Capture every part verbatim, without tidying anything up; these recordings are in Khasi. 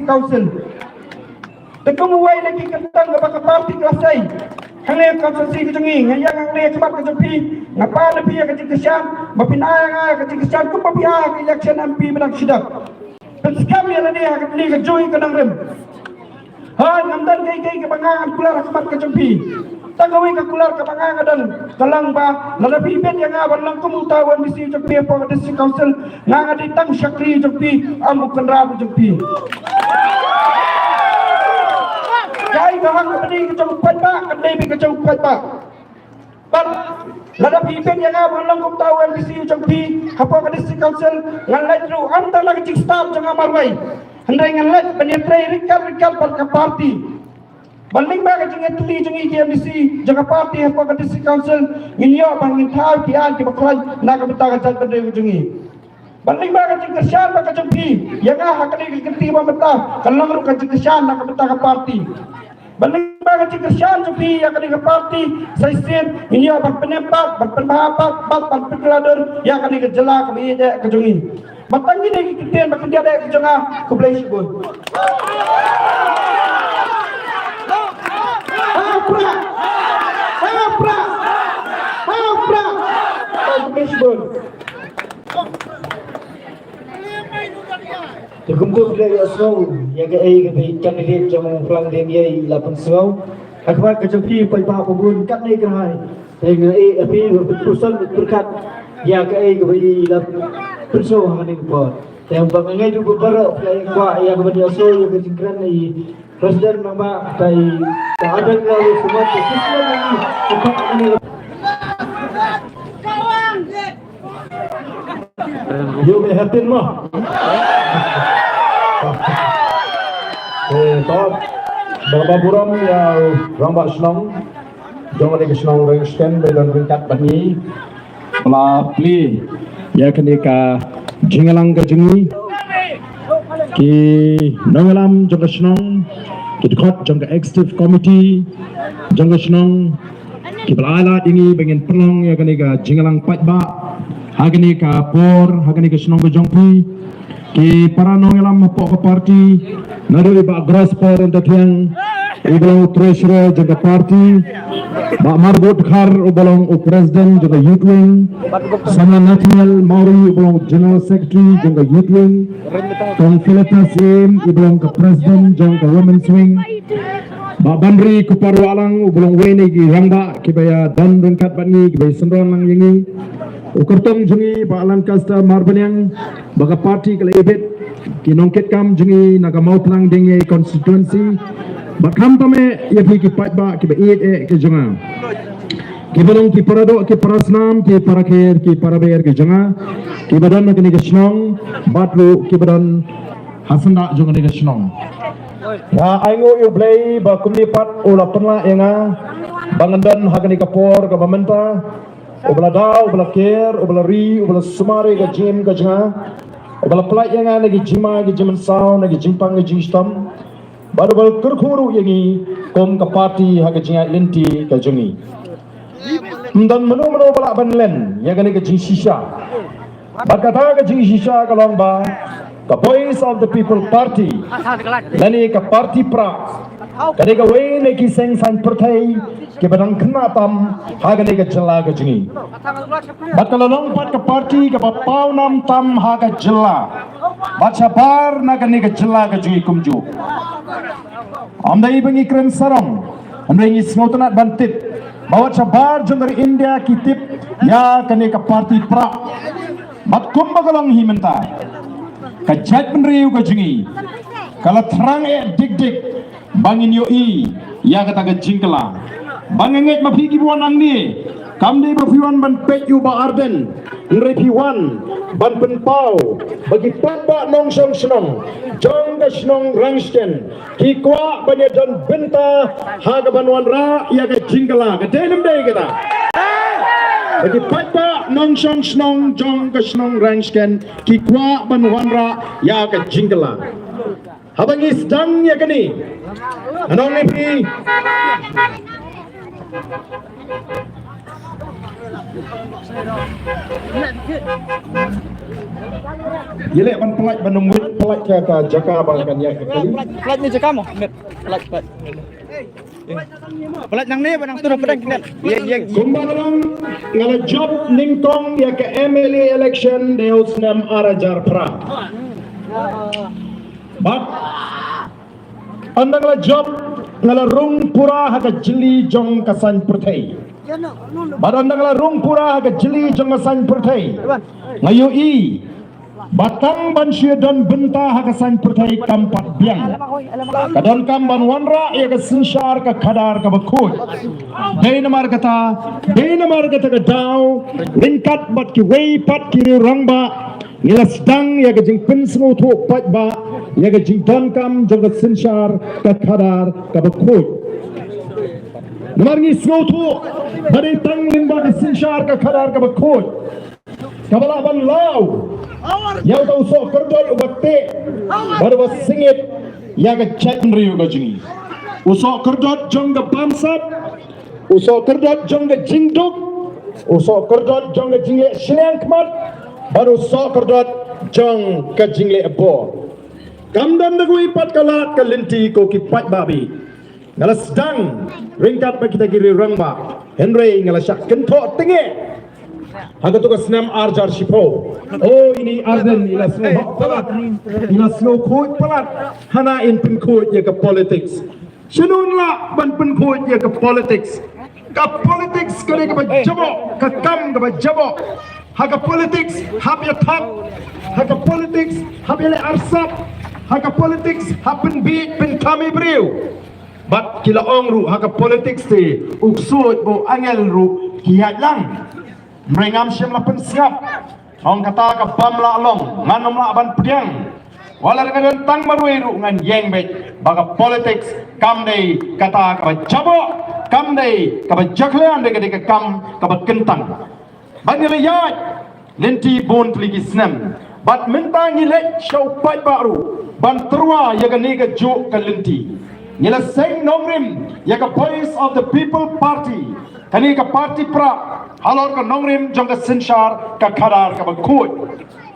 Council. Te kum uwei na ki kyrteng kaba ka party ka la sei hangne ha constituency ka jong ngi, nga ïeng hangne ha khmat ka jong phi, nga pan ïa phi ïa ka jingkyrshan ba phin ai ïa nga ka jingkyrshan kumba phi ai ha ka election M P ba dang shu dep. Pynskhem ïa lade ha kane ka juh ka nongrim. Hooid, ngam don kaei kaei kaba nga ngan kular ha khmat ka jong phi. Tang kawei ka kular kaba nga nga don ka long ba lada phi bit ïa nga ban long kum uta u M D C jong phi hapoh ka District Council, nga nga dei tang u shakri jong phi, ym u kynrad jong phi. Kaei kaba hok ka dei ka jong u paidbah, ka dei ka jong u paidbah. Bad lada phi bit ïa nga ban long kum uta u M D C jong phi hapoh ka District Council, ngan leit ruh ym tang na ka jingstad jong nga marwei, hynrei ngan leit ban ïatrei ryngkat ryngkat bad ka party. Ban lyngba ka jingïatylli jong ngi ki M D C jong ka party hapoh ka District Council, ngin ïoh ba ngin thaw ki aiñ kiba khlaiñ na ka bynta ka jaitbynriew ka jong ngi. Ban lyngba ka jingkyrshan bad ka jong phi ïa nga ha kane ka kynti ba mynta, ka long ruh ka jingkyrshan na ka bynta ka party. Ban lyngba ka jingkyrshan jong phi ïa kane ka party, sa shisien ngin ïoh ban pynempat, ban pynbha pat, bad ban pynkylla dur ïa kane ka jylla kaba ïeit eh ka jong ngi. Bad tang kine ki kyntien bad khyndiat eh ka jong nga, khublei shibun. Ha u Prah! Ha u Prah! Ha u Prah! Khublei shibun. Te kumta phi la ïohsngew ïa kaei kaba i candidate jong u Mawphlang Diengïei i la pynsngew. Ha khmat ka jong phi paidbah ba bun katne kynhai, te nga ïa phi ba pynpyrshang pyrkhat ïa kaei kaba i la pynsngew ha kane ka por. Te ba nga ngeit ba baroh phi la ïa kwah ïa kaban ïohsngew ïa ka jingkren i President Nongbah, tai ka Adang Lalu Sumat, ka Sisla Nani, ka Pak Nani. Ïoh me hatin mo. Eh, to, ba ba burom ïa u rangbah shnong jong kane ka shnong Rangsten ba don ryngkat bad ngi. Ba la plie ïa kane ka jingïalang ka jong ngi. Ki nongïalam jong ka shnong, ki dkhot jong ka executive committee jong ka shnong, kiba la ai lad ïa ngi ba ngin pynlong ïa kane ka jingïalang paidbah ha kane ka por, ha kane ka shnong ka jong phi. Ki para nongïalam hapoh ka party, naduh i Bah Grosper Entathiang, uba long u treasurer jong ka party, Bah Marbud Dkhar, uba long u president jong ka youth wing, Samla Nathaniel Mawrie, uba long u general secretary jong ka youth wing, Tong Philetus Syiem, uba long ka president jong ka women's wing, Bah Banri Kupar Wahlang, uba long uwei na ki rangbah kiba ïa don ryngkat bad ngi, kiba ïa synran lang ïa ngi. U kyrtong jong ngi Bah Lancaster Marbaniang, ba ka party ka la ibit, ki nongkitkam jong ngi na ka Mawphlang Diengïei constituency. Bad khamtam eh ïa phi ki paidbah kiba ïeit eh ki jong nga, kiba long ki para doh, ki para snam, ki para kher, ki para ber ki jong nga, kiba don ha kane ka shnong bad ruh kiba don ha syndah jong kane ka shnong. Nga ainguh ïa U Blei ba kumne pat u la pynlah ïa nga ba ngan don ha kane ka por kaba mynta. Uba la daw, uba la ker, uba la ri, uba la sumar ïa ka jingim ka jong nga, uba la pynlait ïa nga na ki jingma ki jingmynsaw, na ki jingpang ki jingshitom, bad uba la kyrkhu ruh ïa ngi kum ka party ha ka jingïaid lynti ka jong ngi. Ym don mano mano ba lah ban len ïa kane ka jingshisha. Bad kata ka jingshisha ka long ba ka Voice of the People Party, lane ka party Prah, ka dei kawei na ki seng saiñ pyrthei kiba dang khynnah tam ha kane ka jylla ka jong ngi. Bad ka la long pat ka party kaba pawnam tam ha ka jylla bad shabar na kane ka jylla ka jong ngi kumjuh. Ym dei ba ngi kren sarong, hynrei ngi sngewtynnat ban tip ba wat shabar jong ka ri India ki tip ïa kane ka party Prah. Bad kumba ka long hi mynta, ka jaitbynriew ka jong ngi ka la thrang eh dik dik ba ngin ïohi ïa kata ka jingkylla. Ba nga ngeit ma phi kiba wan hangne, kam dei ba phi wan ban peit ïa u Bah Ardent, hynrei phi wan ban pynpaw ba ki paidbah nongshong shnong jong ka shnong Rangsten ki kwah ban ïadon bynta ha kaban wanrah ïa ka jingkylla. Ka dei ne ym dei kata? Ba ki paidbah nongshong shnong jong ka shnong Rangsten ki kwah ban wanrah ïa ka jingkylla. Haba ngi sdang ïa kane, ngan ong ïa phi, Ïa leh ban pynlait ban ym wit pynlait ka ka jaka ba kan ïa ka kali. Pynlait ni jaka mo. Met. Pynlait pynlait. Pynlait nang ne ba nang tu na pedang kinet. Ye ye. Kumba nga la jop nyngkong ïa ka M L A election dei ha u snem ar hajar phra. Bad ynda nga la jop nga la rung pura ha ka jylli jong ka saiñ pyrthei. Bad ynda nga la rung pura ha ka jylli jong ka saiñ pyrthei, nga ïohi ba tang ban shu don bynta ha ka saiñ pyrthei kam pat biang. Ka donkam ban wanrah ïa ka synshar ka khadar kaba khuid. Dei namar kata, dei namar kata ka daw, ryngkat bad kiwei pat ki riew rangbah, ngi la sdang ïa ka jingpynsngewthuh paidbah ïa ka jingdonkam jong ka synshar ka khadar kaba khuid. Namar ngi sngewthuh ba dei tang lyngba ka synshar ka khadar kaba khuid kaba lah ban law ïa uta u sohkyrdot uba teh bad uba sngewthuh ïa ka jaitbynriew ka jong ngi. U sohkyrdot jong ka bamsap, u sohkyrdot jong ka jingduk, u sohkyrdot jong ka jingleh shiliang khmat bad u sohkyrdot jong ka jingleh bor. Kam don da kawei pat ka lad ka lynti ko ki paidbah. Nga la sdang ryngkat bad kita ki riew rangbah, hynrei nga la shah kynthoh tyngeh ha kato ka snem ar hajar shiphew. O ini Ardent i la sngewhok palat, i la sngewkhuid palat. Hana in pynkhuid ïa ka politics. Shnong lah ban pynkhuid ïa ka politics. Ka politics ka dei kaba jaboh, ka kam kaba jaboh. Ha ka politics hap ïa thap, ha ka politics hap ïa leh arsap, ha ka politics hap pynbiej pynkam ïa briew. Bad ki la ong ruh ha ka politics te u ksuid bad u angel ruh ki ïaid lang. Hynrei ngam shym la pynsngap. Ong kata ka bym lah long, ngan ym lah ban pdiang. Wat la ka don tang marwei ruh ngan ïeng beit ba ka politics kam dei kata kaba jaboh, kam dei kaba jakhlia, dei ka dei ka kam kaba kyntang. Bad ngi la ïaid lynti bun tylli ki snem. Bad mynta ngi leit sha u paidbah ruh ban tyrwa ïa kane kajuh ka lynti. Ngi la seng nongrim ïa ka Voice of the People Party. Kane ka party prah halor ka nongrim jong ka synshar ka khadar kaba khuid.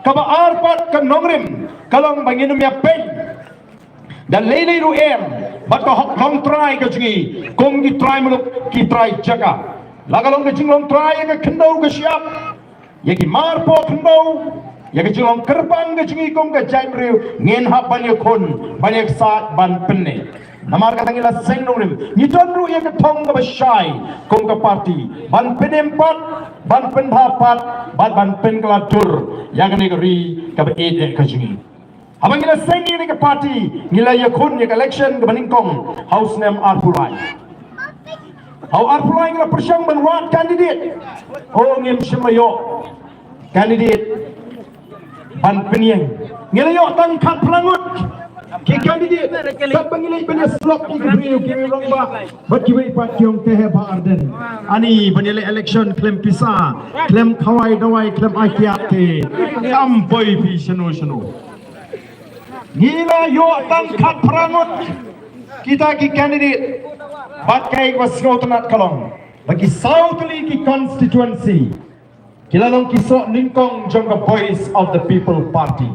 Kaba ar pat ka nongrim ka long ba ngin ym ïa peit da lei lei ruh em bad ka hok longtrai ka jong ngi kum ki trai muluk, ki trai jaka. La ka long ka jinglongtrai ïa ka khyndew ka shyiap, ïa ki mar poh khyndew, ïa ka jinglong kyrpang ka jong ngi kum ka jaitbynriew, ngin hap ban ïakhun, ban ïaksaid, ban pynneh. Namar kata ngi la seng nongrim, ngi don ruh ïa ka thong kaba shai kum ka party ban pynim pat, ban pynbha pat bad ban pynkylla dur ïa kane ka ri kaba ïeit ka jong ngi. Haba ngi la seng ïa kane ka party, ngi la ïakhun ïa ka election kaba nyngkong ha u snem arphew lai. Ha u arphew lai ngi la pyrshang ban wad candidate. O, ngim shym la ïoh candidate ban pynïeng. Ngi la ïoh tang khatphra ngut ki candidate. Katba ngi leit ban ïasyllok ïa ki briew, ki rangbah bad kiwei pat ki ong te hi Bah Ardent, ani ban ïaleh election khlem pisa, khlem khawai dawai, khlem ai kiad te kam poi phi shano shano. Ngi la ïoh tang khatphra ngut kita ki candidate. Bad kaei kaba sngewtynnat ka long ba ki saw tylli ki constituency ki la long ki soh nyngkong jong ka Voice of the People Party.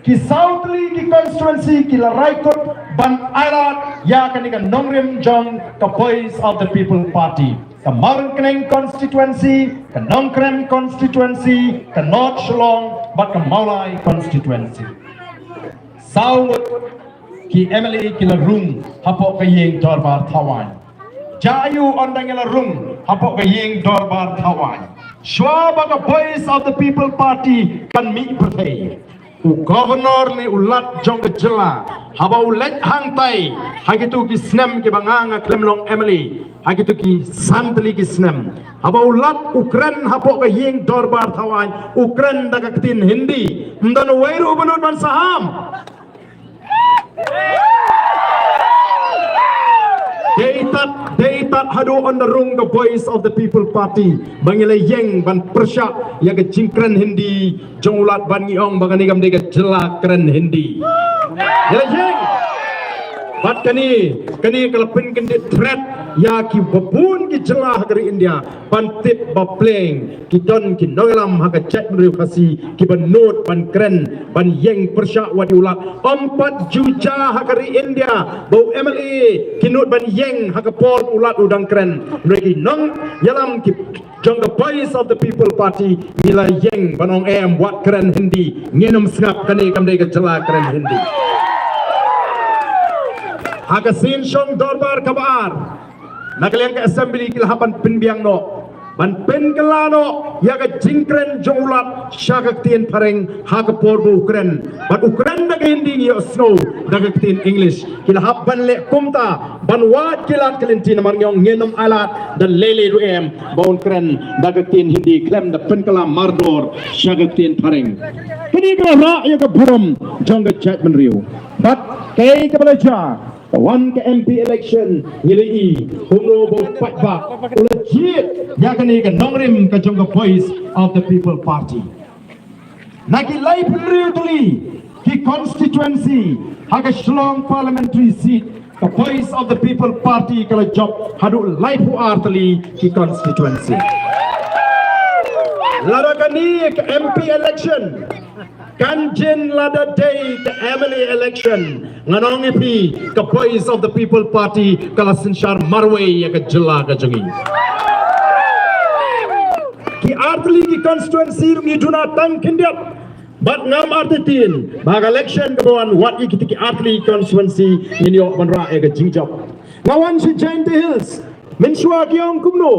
Ki saw tylli ki constituency ki la rai kut ban ailad ïa kane ka nongrim jong ka Voice of the People Party. Ka Mawryngkneng constituency, ka Nongkrem constituency, ka North Shillong bad ka Mawlai constituency. Saw ngut ki M L A ki la rung hapoh ka ïing dorbar thawaiñ. Jia aiu ynda ngi la rung hapoh ka ïing dorbar thawaiñ? Shuwa ba ka Voice of the People Party kan mih pyrthei, u governor ne u lat jong ka jylla, haba u leit hangtai ha kito ki snem kiba nga nga khlem long M L A, ha kito ki san tylli ki snem, haba u lat u kren hapoh ka ïing dorbar thawaiñ, u kren da ka ktien Hindi. Ym don uwei ruh uba nud ban saham. Dei tad, dei tad haduh ynda rung ka Voice of the People Party ba ngi la ïeng ban pyrshah ïa ka jingkren Hindi jong u lat, ban ngi ong ba kane kam dei ka jylla kren Hindi. Ngi la ïeng. Bad Kane, kane ka la pynkyndit threat ïa kiba bun ki jylla ha ka ri India ban tip ba pleng ki don ki nongïalam ha ka jaitbynriew Khasi kiba nud ban kren ban ïeng pyrshah wat ïa u Lat. Ym pat ju jia ha ka ri India ba u M L A ki nud ban ïeng ha ka por u Lat u dang kren. Hynrei ki nongïalam ki jong ka Voice of the People Party ngi la ïeng ban ong em wat kren Hindi, ngin ym sngap, kane kam dei ka jylla kren Hindi. Ha ka sien shong dorbar kaba ar na ka liang ka assembly ki la hap ban pynbiang noh, ban pynkylla noh ïa ka jingkren jong u Lat sha ka ktien phareng ha ka por ba u kren, bad u kren da ka Hindi, ngi ïohsngew da ka ktien English. Ki la hap ban leh kumta ban wad ki lad ki lynti, namar ngi ong ngin ym ailad da lei lei ruh em ba un kren da ka ktien Hindi khlem da pynkylla mardor sha ka ktien phareng. Kane ka la rah ïa ka burom jong ka jaitbynriew. Bad kaei kaba la jia, ka wan ka M P election, ngi la i kumno ba u paidbah u la jied ïa kane ka nongrim ka jong ka Voice of the People Party. Na ki laiphew hynriew tylli ki constituency ha ka Shillong parliamentary seat, ka Voice of the People Party ka la jop haduh laiphew ar tylli ki constituency. Lada kane ka M P election kan jin lada dei ka M L A election, ngan ong ïa phi, ka Voice of the People Party ka la synshar marwei ïa ka jylla ka jong ngi. Ki ar tylli ki constituency ruh ngi duna tang khyndiat. Bad ngam artatien ba ka election kaba wan, wat ïa kita ki ar tylli ki constituency ngin ïoh ban rah ïa ka jingjop. Nga wan sha Jaintia Hills, mynshuwa ki ong kumno,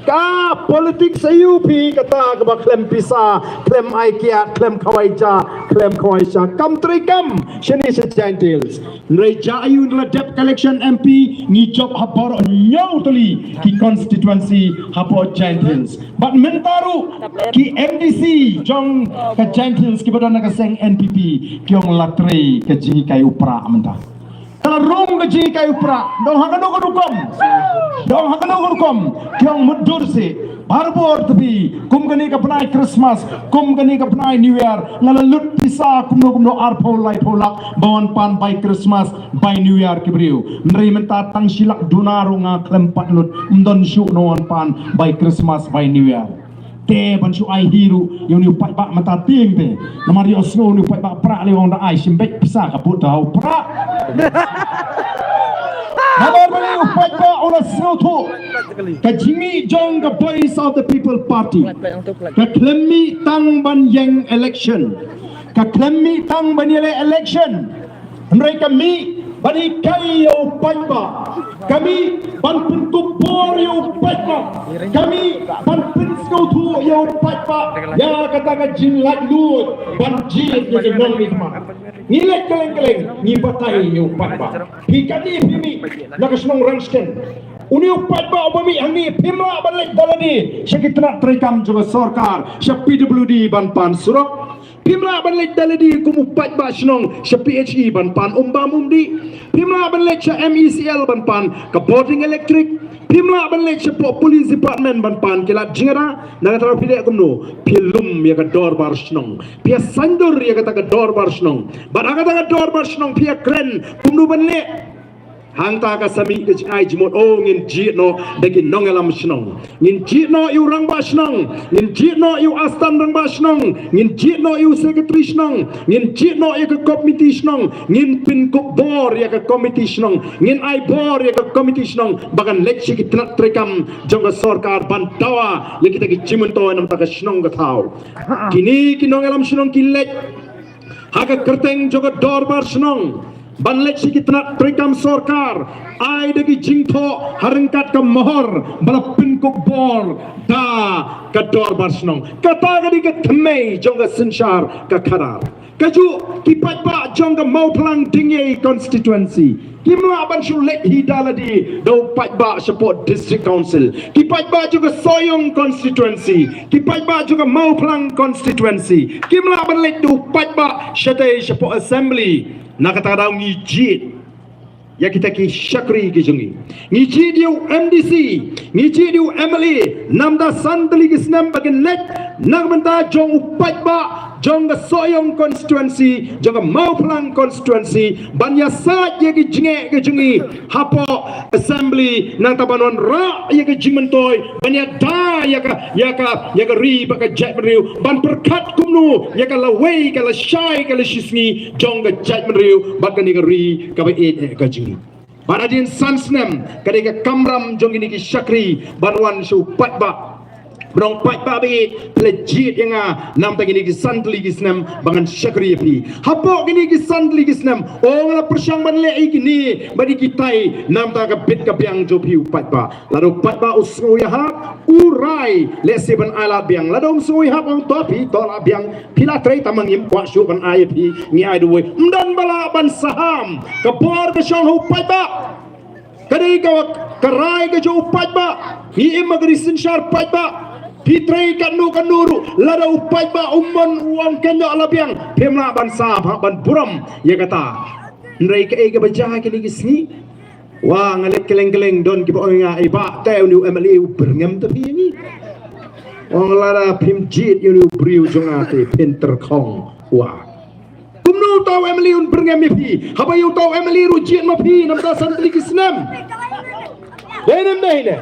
ka politics aïu phi kata kaba khlem pisa, khlem ai kiad, khlem khawai ja, khlem khawai sha, kam treikam shane sha Jaintia Hills. Hynrei jia aïu, ngi la dep ka election M P, ngi jop ha baroh hynñiew tylli ki constituency hapoh Jaintia Hills. Bad mynta ruh ki M D C jong ka Jaintia Hills kiba don na ka seng N P P ki ong la trei ka jinghikai u Prah mynta. Ka la rung ka jinghikai u Prah, dang ha kano kano rukom, dang ha kano kano rukom, ki ong mutdur seh. Barabor te phi, kum kane ka bnai Christmas, kum kane ka bnai New Year, nga la lut pisa kumno kumno arphew laiphew lak ba wan pan bai Christmas, bai New Year ki briew. Hynrei mynta tang shi lak duna ruh nga khlem pat lut, ym don shuh no wan pan bai Christmas, bai New Year. Te ban shu ai hi ruh ïa une u paidbah mynta tieng te. Namar ïohsngew une u paidbah Prah lei, ong da ai shim beit pisa ka bud da u Prah. Namar balei u paidbah u la sngewthuh ka jingmih jong ka Voice of the People Party. Ka khlem mih tang ban ïeng election, ka khlem mih tang ban ïaleh election, hynrei ka mih ban hikai ïa u paidbah, ka mih ban pynkup bor ïa u paidbah, ka mih ban pynsngewthuh ïa u paidbah ïa kata ka jinglaitluid ban jied ïa ki nongmihkhmat. Ngi leit kylleng kylleng, ngi batai ïa u paidbah. Phi katne phi mih na ka shnong Rangshken, une u paidbah uba mih hangne, phim lah ban leit da lade sha ki tnat treikam jong ka sorkar, sha P W D ban pan surok. Phim lah ban leit da lade kum u paidbah shnong sha P H E ban pan um bam um dih. Phim lah ban leit sha M E C L ban pan ka bording electric. Phim lah ban leit shapoh police department ban pan ki lad jingïada. Na kata phi leh kumno? Phi lum ïa ka dorbar shnong, phi ïa saiñdur ïa kata ka dorbar shnong. Bad ha kata ka dorbar shnong phi ïa kren kumno ban leh. Hangta ka sa mih ka jingai jingmut, oh, ngin jied noh da ki nongïalam shnong, ngin jied noh ïa u rangbah shnong, ngin jied noh ïa u assistant rangbah shnong, ngin jied noh ïa u secretary shnong, ngin jied noh ïa ka komiti shnong, ngin pynkup bor ïa ka komiti shnong, ngin ai bor ïa ka komiti shnong ba kan leit sha ki tnat treikam jong ka sorkar ban dawa ïa kita ki jingmyntoi namar ka shnong ka thaw. Kine ki nongïalam shnong ki leit ha ka kyrteng jong ka dorbar shnong ban leit sha ki tnat treikam sorkar, ai da ki jingthoh ha ryngkat ka mohor ba la pynkup bor da ka dorbar shnong. Kata ka dei ka thymmei jong ka synshar ka khadar. Kajuh ki paidbah jong ka Mawphlang Dyngei constituency kim lah ban shu leit hi da lade da u paidbah shapoh District Council. Ki paidbah jong ka Sohiong constituency, ki paidbah jong ka Mawphlang constituency kim lah ban leit da u paidbah shatei shapoh assembly. Na kata ka daw ngi jied ïa kita ki shakri ki jong ngi. Ngi jied ïa u M D C, ngi jied ïa u M L A, namar da san tylli ki snem ba kin leit na ka bynta jong u paidbah jong ka Sohiong constituency, jong ka Mawphlang constituency, ban ïasaid ïa ki jingeh ka jong ngi hapoh assembly, nangta ban wanrah ïa ka jingmyntoi, ban ïada ïa ka, ïa ka, ïa ka ri bad ka jaitbynriew, ban pyrkhat kumno ïa ka lawei, ka lashai, ka lashisngi jong ka jaitbynriew bad kane ka ri kaba ïeit eh ka jong ngi. Bad hadien san snem, ka dei ka kamram jong kine ki shakri ban wan sha u paidbah. Ba ong paidbah ba ïeit, phi la jied ïa nga namar kine ki san tylli ki snem ba ngan shakri ïa phi. Hapoh kine ki san tylli ki snem, ong nga la pyrshang ban leh ïa kine bad ïa kitai namar ka bit ka biang jong phi u paidbah. Lada u paidbah u sngew ïahap, u rai, lehse ban ai lad biang. Lada um sngew ïahap, ong to phi, to lad biang. Phi la trei tang ma ngim kwah shuh ban ai ïa phi, ngi ai duwai. Ym don ba lah ban saham. Ka bor ka shong ha u paidbah. Ka dei ka, ka rai ka jong u paidbah. Ngi im ha ka ri synshar paidbah. Phi trei katno katno ruh, lada u paidbah um mon, u ong kynnoh lad biang, phim lah ban saham, hap ban burom ïa kata. Hynrei kaei kaba jia kine ki sngi? Wa, nga leit kylleng kylleng, don kiba ong ïa nga, "Ei bah, te une u M L A u byrngem te phi ïa ngi." Ong lada phim jied ïa une u briew jong nga te phin tyrkhong. Wa. Kumno uta u M L A un byrngem ïa phi, haba ïa uta u M L A ruh jied ma phi namar san tylli ki snem? Dei ne ym dei ne?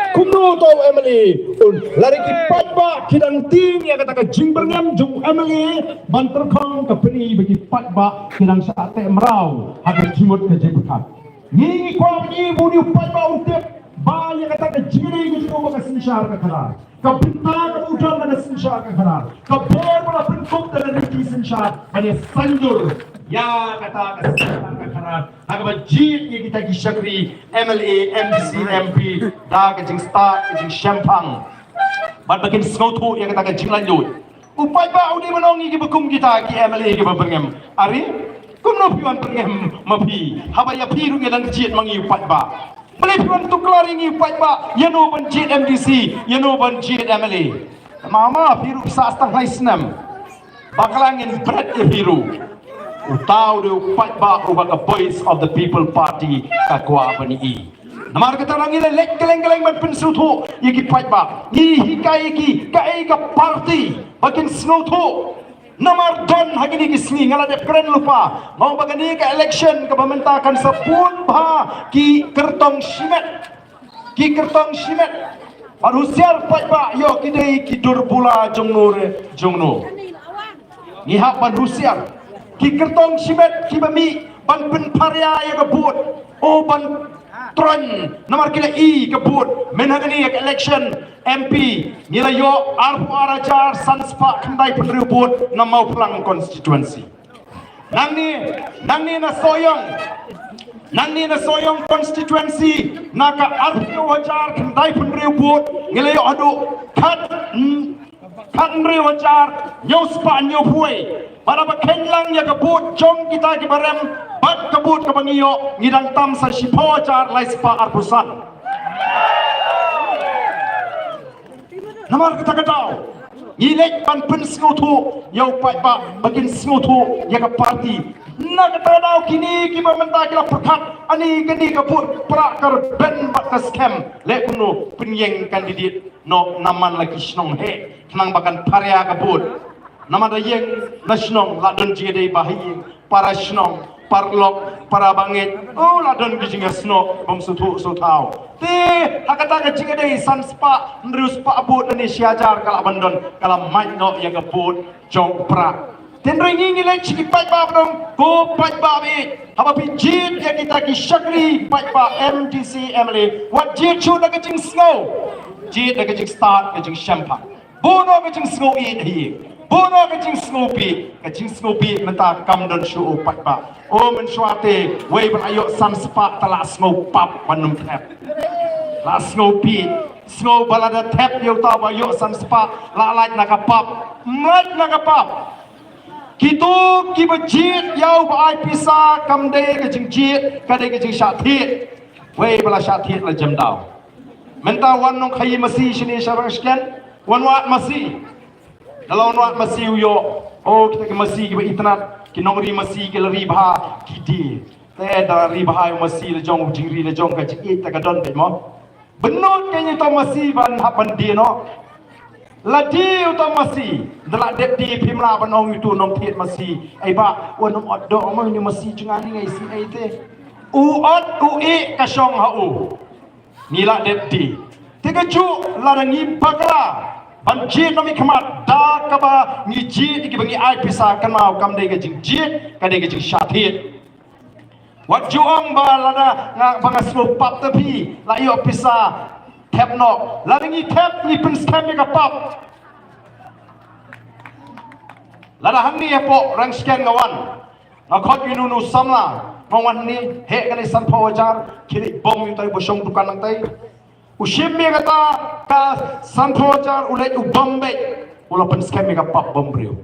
Kumno uta u M L A un, lada ki paidbah ki dang tieng ïa kata ka jingbyrngem jong u M L A ban tyrkhong, ka pyni ba ki paidbah ki dang shah teh mraw ha ka jingmut ka jingpyrkhat. Ngi, ngi kwah ba ngi, ba une u paidbah un tip ba ïa kata ka jingïadei ka jong u bad ka synshar ka khadar, ka bynta kaba u don ha ka synshar ka khadar, ka bor ba la pynkup da ka riti synshar ban ïa saiñdur ïa kata ka synshar ka khadar, ha kaba jied ïa kita ki shakri M L A, M D C, M P da ka jingstad, ka jingshemphang, bad ba kin sngewthuh ïa kata ka jinglaitluid. U paidbah u dei ban ong ïa kiba kum kita ki M L A kiba byrngem. Are, kumno phi wan byrngem ma phi, haba ïa phi ruh ngi dang jied ma ngi u paidbah? Balei phi wan tuklar ïa ngi u paidbah, ïano ban jied M D C, ïano ban jied M L A? Mama, phi ruh sah tang lai snem. Bakla ngin bret ïa phi ruh. Uta u dei u paidbah uba ka Voice of the People Party ka kwah ban ïohi. Namar kata ngi la leit kylleng kylleng ban pynsngewthuh ïa ki paidbah. Ngi hikai ïa ki kaei ka party ba kin sngewthuh. Namar don ha kine ki sngi nga la dep kren lypa, nga ong ba kane ka election kaba mynta kan sa bun bha ki kyrtong shimet. Ki kyrtong shimet. Bad husiar paidbah, ïoh ki dei ki dur bula jongno re jongno. Ngi hap ban husiar. Ki kyrtong shimet kiba mih ban pynpharia ïa ka vote, o ban troiñ, namar ki la i ka vote. Mynta kane ka election M P ngi la ïoh arphew ar hajar san spah khyndai phew hynriew vote na Mawphlang constituency. Nangne, nangne na Sohiong, nangne na Sohiong constituency, na ka arphew hajar khyndai phew hynriew vote ngi la ïoh haduh khat, hmm, khat hynriew hajar hynñiew spah hynñiew phew wei. Bad haba kheiñ lang ïa ka vote jong kita kiba rem bad ka vote kaba ngi ïoh, ngi dang tam sa shiphew hajar lai spah arphew san. Namar kata ka daw ngi leit ban pynsngewthuh ïa u paidbah ba kin sngewthuh ïa ka party. Na kata ka daw kine kiba mynta ki la pyrkhat, ani kane ka vote pra ka rben bad ka skhem, leh kumno, pynïeng candidate noh na man la ki shnong hi khnang ba kan pharia ka vote. Namar da ïeng na shnong la don jingïadei ba ha ïing, para shnong, paralok, para bangeit, oh, la don ki jingïasnoh bym sngewthuh sngewthaw. Te ha kata ka jingïadei san spah hynriew spah vote lane shi hajar ka la ban don, ka la mait noh ïa ka vote jong u pra. Te hynrei ngi ngi leit sha ki paidbah ba ong, ko paidbah ba ïeit, haba phi jied ïa kita ki shakri paidbah, M D C, M L A, wat jied shuh da ka jingsngew, jied da ka jingstad, ka jingshemphang. Bun noh ka jingsngew ïeit hi. Bun noh ka jingsngew bieit. Ka jingsngew bieit mynta kam don shuh u paidbah. O mynshuwa te wei ba la ïoh san spah te la sngew pap ban ym thep. La sngew bieit. Sngew ba lada thep ïa uta ba ïoh san spah la lait na ka pap. Ym lait na ka pap. Kito kiba jied ïa uba ai pisa kam dei ka jingjied, ka dei ka jingshah thied. Wei ba la shah thied la jem daw. Mynta wan nongkhaïi masi shane sha Rangshken, wan wad masi. Da la wan wad masi u ïoh, oh, kita ki masi kiba itynnad, ki nongri masi ki la ri bha, ki die. Te da ri bha ïa u masi la jong, u jingri la jong, ka jingïeit te ka don beit mo. Bynnud ka ïa uta u masi ban hap ban die noh. La die uta masi, da la dep die phim lah ban ong ïa utu nongthied masi, "Ei bah, wat nym ot doh mo ïa une u masi jong nga, ngi ai sngew ei te." U ot u ïeh ka shong ha u. Ngi la dep die. Te kajuh lada ngi bakla ban jied na mi khmat da kaba ngi jied ïa kiba ngi ai pisa, kynmaw kam dei ka jingjied, ka dei ka jingshah thied. Wat ju ong ba lada nga, ba nga sngew pap te phi la ïoh pisa thep noh. Lada ngi thep ngi pynskhem ïa ka pap. Lada hangne hapoh Rangshken nga wan, nga khot ïa uno uno u samla, nga wan hangne, heh kane sanphew hajar, khie leit bom ïa utai uba shong dukan nangtai. U shim ïa kata ka sanphew hajar, u leit u bom beit, u la pynskhem ïa ka pap bom briew.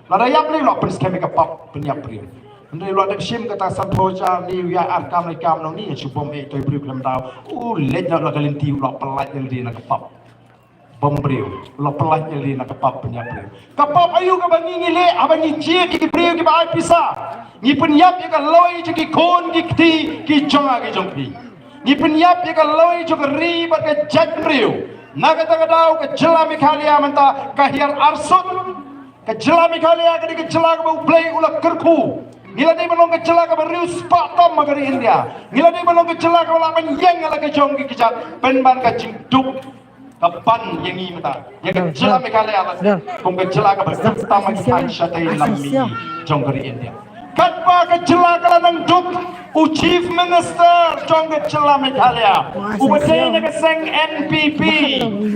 Lada ïap lei u la pynskhem ïa ka pap pynïap briew. Hynrei u la dep shim kata sanphew hajar, ne u ïa ar kam lai kam nong ni, shu bom eh toi briew khlem daw. U leit na la ka lynti, u la pyllait lynti na ka pap bom briew, u la pyllait lynti na ka pap pynïap briew. Ka pap aïu kaba ngi ngi leh haba ngi jied ïa ki briew kiba ai pisa? Ngi pynïap ïa ka loi jong ki khun ki kti ki jong nga ki jong phi. Ngi pynïap ïa ka loi jong ka ri bad ka jaitbynriew. Na kata ka daw ka jylla Meghalaya mynta ka hiar arsut. Ka jylla Meghalaya ka dei ka jylla kaba U Blei u la kyrkhu. Ngi la dei ban long ka jylla kaba riewspah tam ha ka ri India. Ngi la dei ban long ka jylla kaba lah ban ïeng ha la ka jong ki kjat, pynban ka jingduk ka ban ïa ngi mynta, ïa ka jylla Meghalaya la kum ka jylla kaba duk tam ha ki thaiñ shatei lam mihngi jong ka ri India. Katba ka jylla ka la nang duk, u Chief Minister jong ka jylla Meghalaya uba dei na ka seng N P P,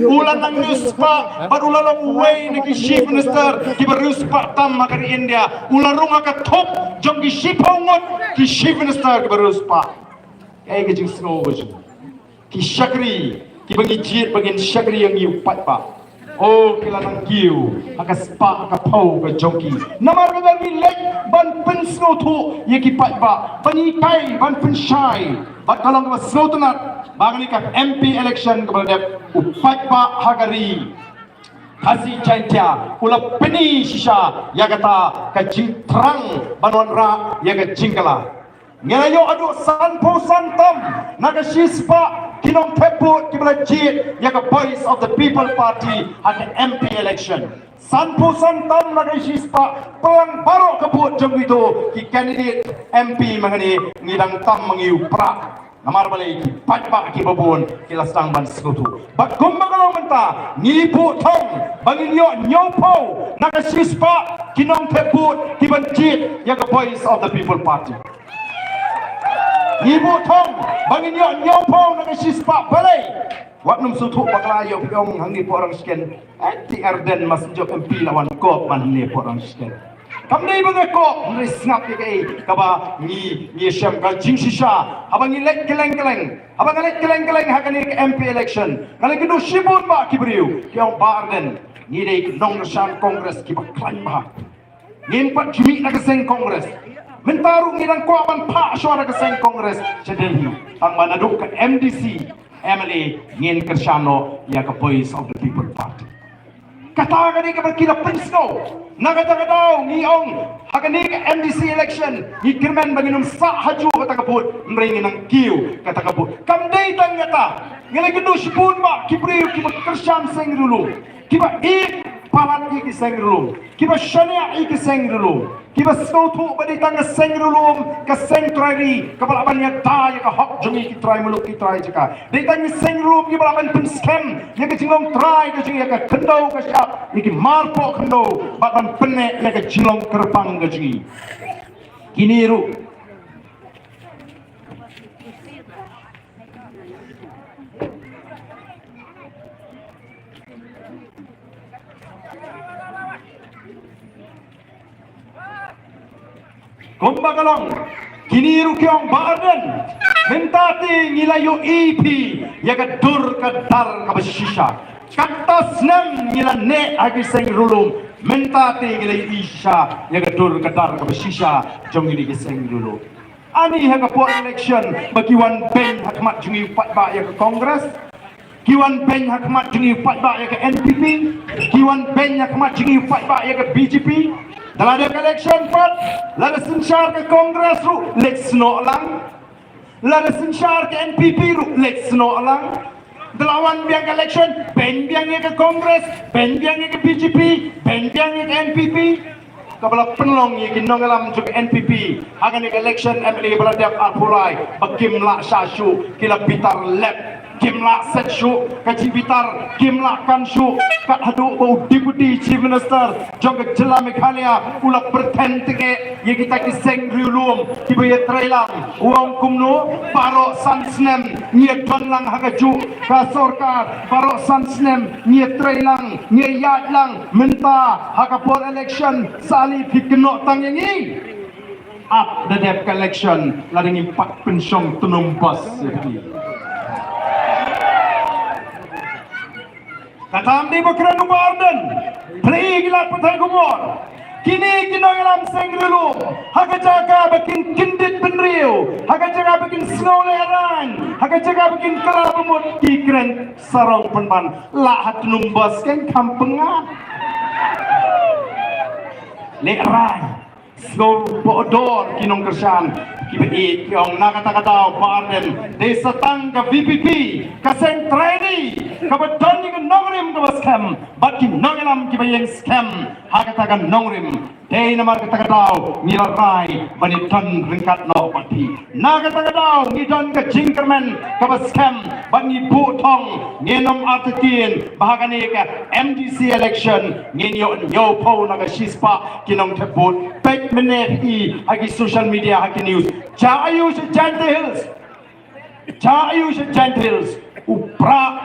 u la nang riewspah bad u la long uwei na ki Chief Minister kiba riewspah tam ha ka ri India. U la rung ha ka thup jong ki shiphew ngut ki Chief Minister kiba riewspah. Kaei ka jingsngew ka jong ki shakri kiba ngi jied ba ngin shakri ïa ngi u paidbah. O, ki la nang kiew ha ka spah ka phew ka jong ki. Namar kata ngi leit ban pynsngewthuh ïa ki paidbah, ban hikai, ban pynshai. Bad ka long kaba sngewtynnat ba kane ka M P election kaba la dep, u paidbah ha ka ri Khasi Jaiñtia u la pyni shisha ïa kata ka jingthrang ban wanrah ïa ka jingkylla. Ngi la ïoh haduh sanphew san tam na ka shispah ki nongthep vote kiba la jied ïa ka Voice of the People Party ha ka M P election. Sanphew san tam na ka shispah, pynlang baroh ka vote jong kito ki candidate M P, ma ngi ngi dang tam ma ngi u prah. Namar balei? Ki paidbah kiba bun ki la sdang ban sngewthuh. Bad kumba ka long mynta, ngi buh thong ba ngin ïoh hynñiewphew na ka shispah ki nongthep vote kiban jied ïa ka Voice of the People Party. Ngi buh thong ba ngin ïoh hynñiewphew na ka shispah. Balei? Wat nym sngewthuh bakla ïa u phi ong hangne hapoh Rangshken, eh, T. Ardent Masijoh M P la wan kop man hangne hapoh Rangshken. Kam dei ba nga kop, hynrei sngap ïa kaei kaba ngi, ngi shem ka jingshisha. Haba ngi leit kylleng kylleng, haba nga leit kylleng kylleng ha kane ka M P election, nga la ïakynduh shibun bha ki briew, ki ong, Bah Ardent, ngi dei ki nongkyrshan Congress kiba khlaiñ bha. Ngim pat ju mih na ka seng Congress. Mynta ruh ngi dang kwah ban phah shuwa na ka seng Congress sha Delhi. Tang ba naduh ka M D C, M L A ngin kyrshan noh ïa ka Voice of the People Party. Kata ka dei kaba ki la pynsngew. Na kata ka daw ngi ong, ha kane ka M D C election ngi kyrmen ba ngin ym sah ha ju kata ka vote, hynrei ngin nang kiew kata ka vote. Kam dei tang kata, ngi la ïakynduh shibun bha ki briew kiba kyrshan seng riewlum, kiba ïeit palat ïa ki seng riewlum, kiba shaniah ïa ki seng riewlum, kiba sngewthuh ba dei tang ka seng riewlum, ka seng trai ri, kaba lah ban ïada ïa ka hok jong ngi ki trai muluk, ki trai jaka. Dei tang ka seng riewlum kiba lah ban pynskhem ïa ka jinglong trai ka jong ngi, ïa ka khyndew ka shyiap, ïa ki marpoh khyndew, bad ban pynneh ïa ka jinglong kyrpang ka jong ngi. Kine ruh Kumba ka long, kine ruh ki ong, Bah Ardent, mynta te ngi la ïohi phi ïa ka dur ka dar kaba shisha. Katto snem ngi la neh ha ki seng riewlum, mynta te ngi la ïohi shisha ïa ka dur ka dar kaba shisha jong ngi ki seng riewlum. Ani ha ka por election ba ki wan beiñ ha khmat jong ngi u paidbah ïa ka Congress. Ki wan beiñ ha khmat jong ngi u paidbah ïa ka N P P. Ki wan beiñ ha khmat jong ngi u paidbah ïa ka B J P. Da la dep election pat, lada synshar ka Congress ruh leit snoh lang. Lada synshar ka N P P ruh leit snoh lang. Te la wan biang ka election, beiñ biang ïa ka Congress, beiñ biang ïa ka B J P, beiñ biang ïa ka N P P. Kaba la pynlong ïa ki nongïalam jong ka N P P ha kane ka election M L A ba la dep arphew lai, ba kim lah shah shuh, ki la bitar lep, kim lah set shuh, ka jingbitar kim lah kan shuh, kat haduh ba u Deputy Chief Minister jong ka jylla Meghalaya u la pyrthen tyngeh ïa kita ki seng riewlum kiba ïatreilang. U ong kumno, baroh san snem ngi ïadon lang ha kajuh ka sorkar, baroh san snem ngi ïatreilang, ngi ïaid lang, mynta ha ka por election sali phi kynnoh tang ïa ngi. Ap da dep ka election lada ngim pat pynshong tnum bos ïa phi. Kata ym dei ba kren u Bah Ardent. Pyrshah ki lad pathai khubor. Kine ki nongïalam seng riewlum, ha ka jaka ba kin kyndit bynriew, ha ka jaka ba kin sngew lehraiñ, ha ka jaka ba kin kylla bamut, ki kren sarong pynban. Lah ha tnum bos kin kham pyngngad. Lehraiñ. Sngewbha dor ki nongkyrshan kiba ïeit, ki ong na kata ka daw Bah Ardent, dei sa tang ka V P P, ka seng trei, kaba don ïa ka nongrim kaba skhem bad ki nongïalam kiba ïeng skhem ha kata ka nongrim. Dei namar kata ka daw ngi la rai ban ïadon ryngkat noh bad phi. Na kata ka daw ngi don ka jingkyrmen kaba skhem bad ngi buh thong, ngin ym artatien ba ha kane ka M D C election ngin ïoh hynñiewphew na ka shispah ki nongthep vote. Peit mynne phi ha ki social media, ha ki news. Sha aïu sha Jaintia Hills? Sha aïu sha Jaintia Hills? U Prah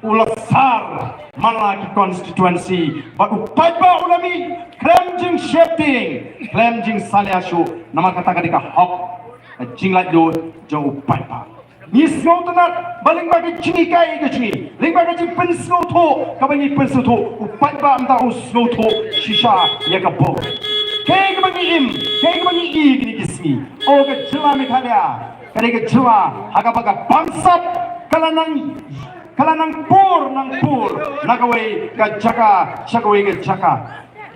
u la sar man la ki constituency, bad u paidbah u la mih khlem jingsheptieng, khlem jingsalia shuh. Namar kata ka dei ka hok, ka jinglaitluid jong u paidbah. Ngi sngewtynnat ba lyngba ka jinghikai ka jong ngi, lyngba ka jingpynsngewthuh kaba ngi pynsngewthuh, u paidbah mynta u sngewthuh shisha ïa ka bor. Kaei kaba ngi im, kaei kaba ngi ïohi kine ki sngi? O, ka jylla Meghalaya ka dei ka jylla ha kaba ka bamsap ka la nang, ka la nang pur nang pur na kawei ka jaka sha kawei ka jaka.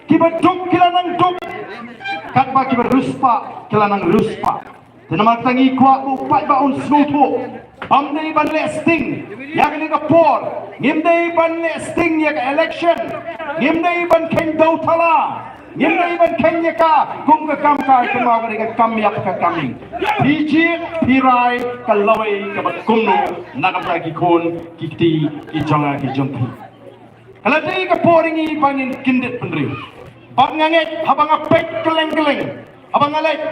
Kiba duk ki la nang duk, katba kiba riewspah ki la nang riewspah. Te namar kata ngi kwah ba u paidbah un sngewthuh. Ym dei ban leh sting ïa kane ka por. Ngim dei ban leh sting ïa ka election. Ngim dei ban kheiñ dewthala. Ngim dei ban kheiñ ïa ka kum ka kam ka, kumba ka dei ka kam ïap ka kam ïing. Phi jied phi rai ka lawei kaba kumno na ka bynta ki khun ki kti ki jong nga ki jong phi. Ka la dei ka por ïa ngi ba ngin kyndit bynriew. Bad nga ngeit haba nga peit kylleng kylleng, haba nga leit,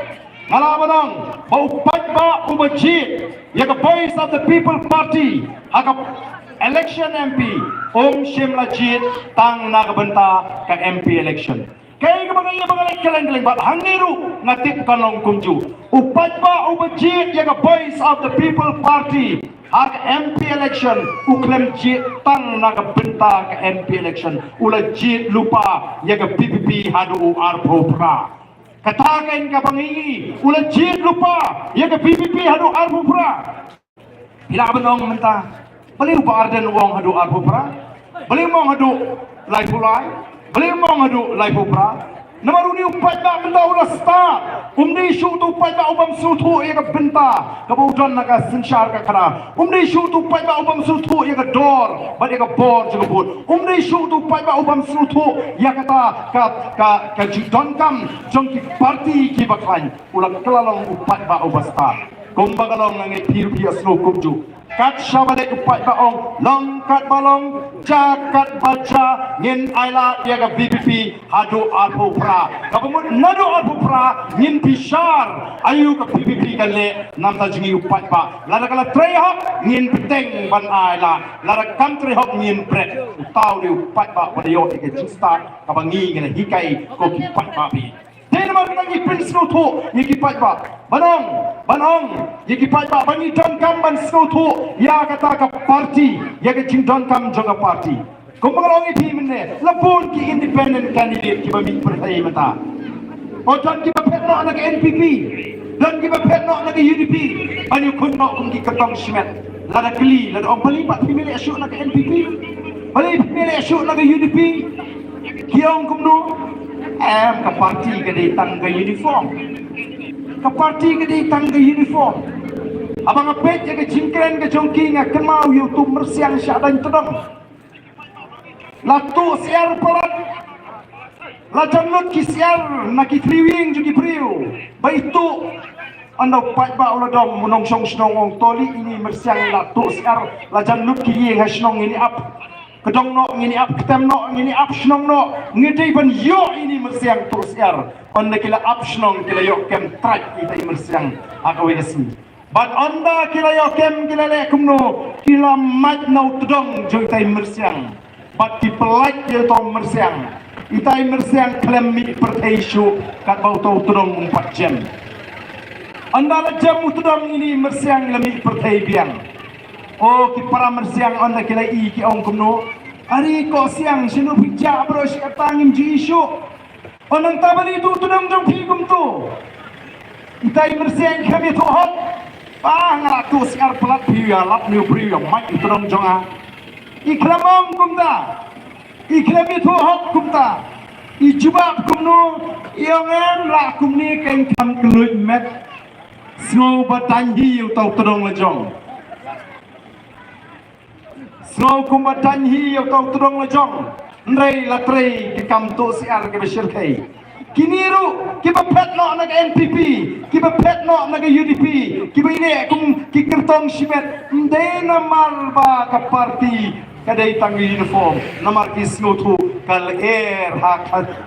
nga lah ban ong ba u paidbah uba jied ïa ka Voice of the People Party ha ka election M P, um shym la jied tang na ka bynta ka M P election. Kaei kaba nga ïa ba nga leh kylleng kylleng bad hangne ruh nga tip kan long kumjuh. U paidbah uba jied ïa ka Voice of the People Party ha ka M P election u khlem jied tang na ka bynta ka M P election, u la jied lypa ïa ka V P P haduh u arphew phra. Kata kein kaba ngi ïohi, u la jied lypa ïa ka V P P haduh arphew phra. Phi lah ban ong mynta, balei u Bah Ardent u ong haduh arphew phra? Balei um ong haduh laiphew lai? Balei um ong haduh laiphew phra? Namar une u paidbah mynta u la stad. Um dei shuh utu u paidbah u bym sngewthuh ïa ka bynta kaba u don na ka synshar ka khana. Um dei shuh utu u paidbah u bym sngewthuh ïa ka dor bad ïa ka bor jong ka vote. Um dei shuh utu u paidbah u bym sngewthuh ïa kata ka, ka, ka jingdonkam jong ki parti kiba khlaiñ. U la kylla long u paidbah uba stad. Kumba ka long, nga ngeit phi ruh phi ïohsngew kumjuh. Kat shaba leit u paidbah ong, long katba long, jia katba jia, ngin ailad ïa ka V P P haduh arphew phra. Kaba mut naduh arphew phra ngin bishar aïu ka V P P ka leh namar jong ngi u paidbah. Lada ka la trei hok ngin bteng ban ailad, lada kam trei hok ngin bret. Uta u dei u paidbah uba la ïoh ïa ka jingstad kaba ngi ngi la hikai ko ki paidbah phi. Dei namar kata ngi pynsngewthuh ïa ki paidbah. Ban ong, ban ong ïa ki paidbah ba ngi donkam ban sngewthuh ïa kata ka parti, ïa ka jingdonkam jong ka parti. Kumba nga la ong ïa phi mynne, la bun ki independent candidate kiba mih pyrthei mynta. O, don kiba phet noh na ka N P P, don kiba phet noh na ka U D P. Ban ïakhun noh kum ki kyrtong shimet. Lada kylli, lada ong balei pat phi mih leh shuh na ka N P P, balei phi mih leh shuh na ka U D P, ki ong kumno? Em, ka parti ka dei tang ka uniform. Ka parti ka dei tang ka uniform. Haba nga peit ïa ka jingkren ka jong ki nga kynmaw ïa utu u myrsiang shah dang tdong. La tuh syiar palat. La jan lut ki syiar na ki thliew ïing jong ki briew. Ba i tuh. Ynda u paidbah u la dom, u nongshong shnong u ong to leh ine i myrsiang la tuh syiar, la jan lut ki ïing ha shnong ngin ïa ap. Kdong noh ngin ïa ap, ktem noh ngin ïa ap, shnong noh, ngi dei ban ïoh ine i myrsiang tuh syiar. Ynda ki la ap shnong ki la ïoh kem trai ita i myrsiang ha kawei ka sngi. Bad ynda ki la ïoh kem ki la leh kumno, ki la mait na u tdong jong ita i myrsiang. Bad ki pyllait ïa uta u myrsiang. Ita i myrsiang khlem mih pyrthei shuh katba uta u tdong um pat jem. Ynda la jem u tdong ine i myrsiang la mih pyrthei biang. O ki para myrsiang ynda ki la i ki ong kumno. Ari ko siang shano phi jah bro shi kata ngim ju i shuh. O nangta balei tu tdong jong phi kumtu. Ita i myrsiang khlem ïathuh hok. Ba nga la tuh syiar palat phi ïa lap ne u briew ïa mait u tdong jong nga. I khlem ong kumta. I khlem ïathuh hok kumta. I jubab kumno. I ong em lah kumne kein kham kylluid met. Sngew ba dang hi ïa uta u tdong la jong. Sngew kumba dang hi ïa uta u tdong la jong. Hynrei la trei ki kam tuh syiar kiba shyrkhei. Kine ruh kiba phet noh na ka N P P, kiba phet noh na ka U D P, kiba ine kum ki kyrtong shimet. Ym dei namar ba ka party ka dei tang ka uniform, namar ki sngewthuh ka lyer ha,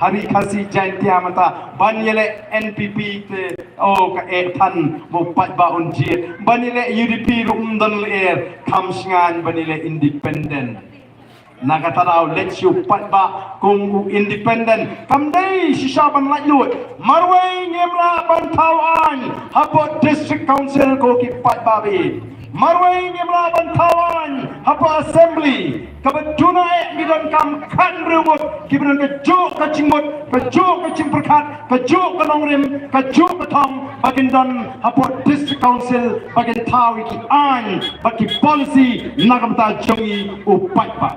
ha ri Khasi Jaintia mynta ban ïaleh N P P te. O ka eh than mo paidbah un jied. Ban ïaleh U D P ruh ym don lyer. Kham shngain ban ïaleh independent. Na kata daw leit shu paidbah kum u independent. Kam dei shisha ban laitluid. Marwei ngim lah ban thaw aiñ hapoh District Council ko ki paidbah bad. Marwei ngim lah ban thaw aiñ hapoh Assembly. Kaba duna eh ngi donkam khathynriew ngut kiba don kajuh ka jingmut, kajuh ka jingpyrkhat, kajuh ka nongrim, kajuh ka thong ba kin don hapoh District Council ba kin thaw ïa ki aiñ bad ki policy na ka bynta jong ngi u paidbah.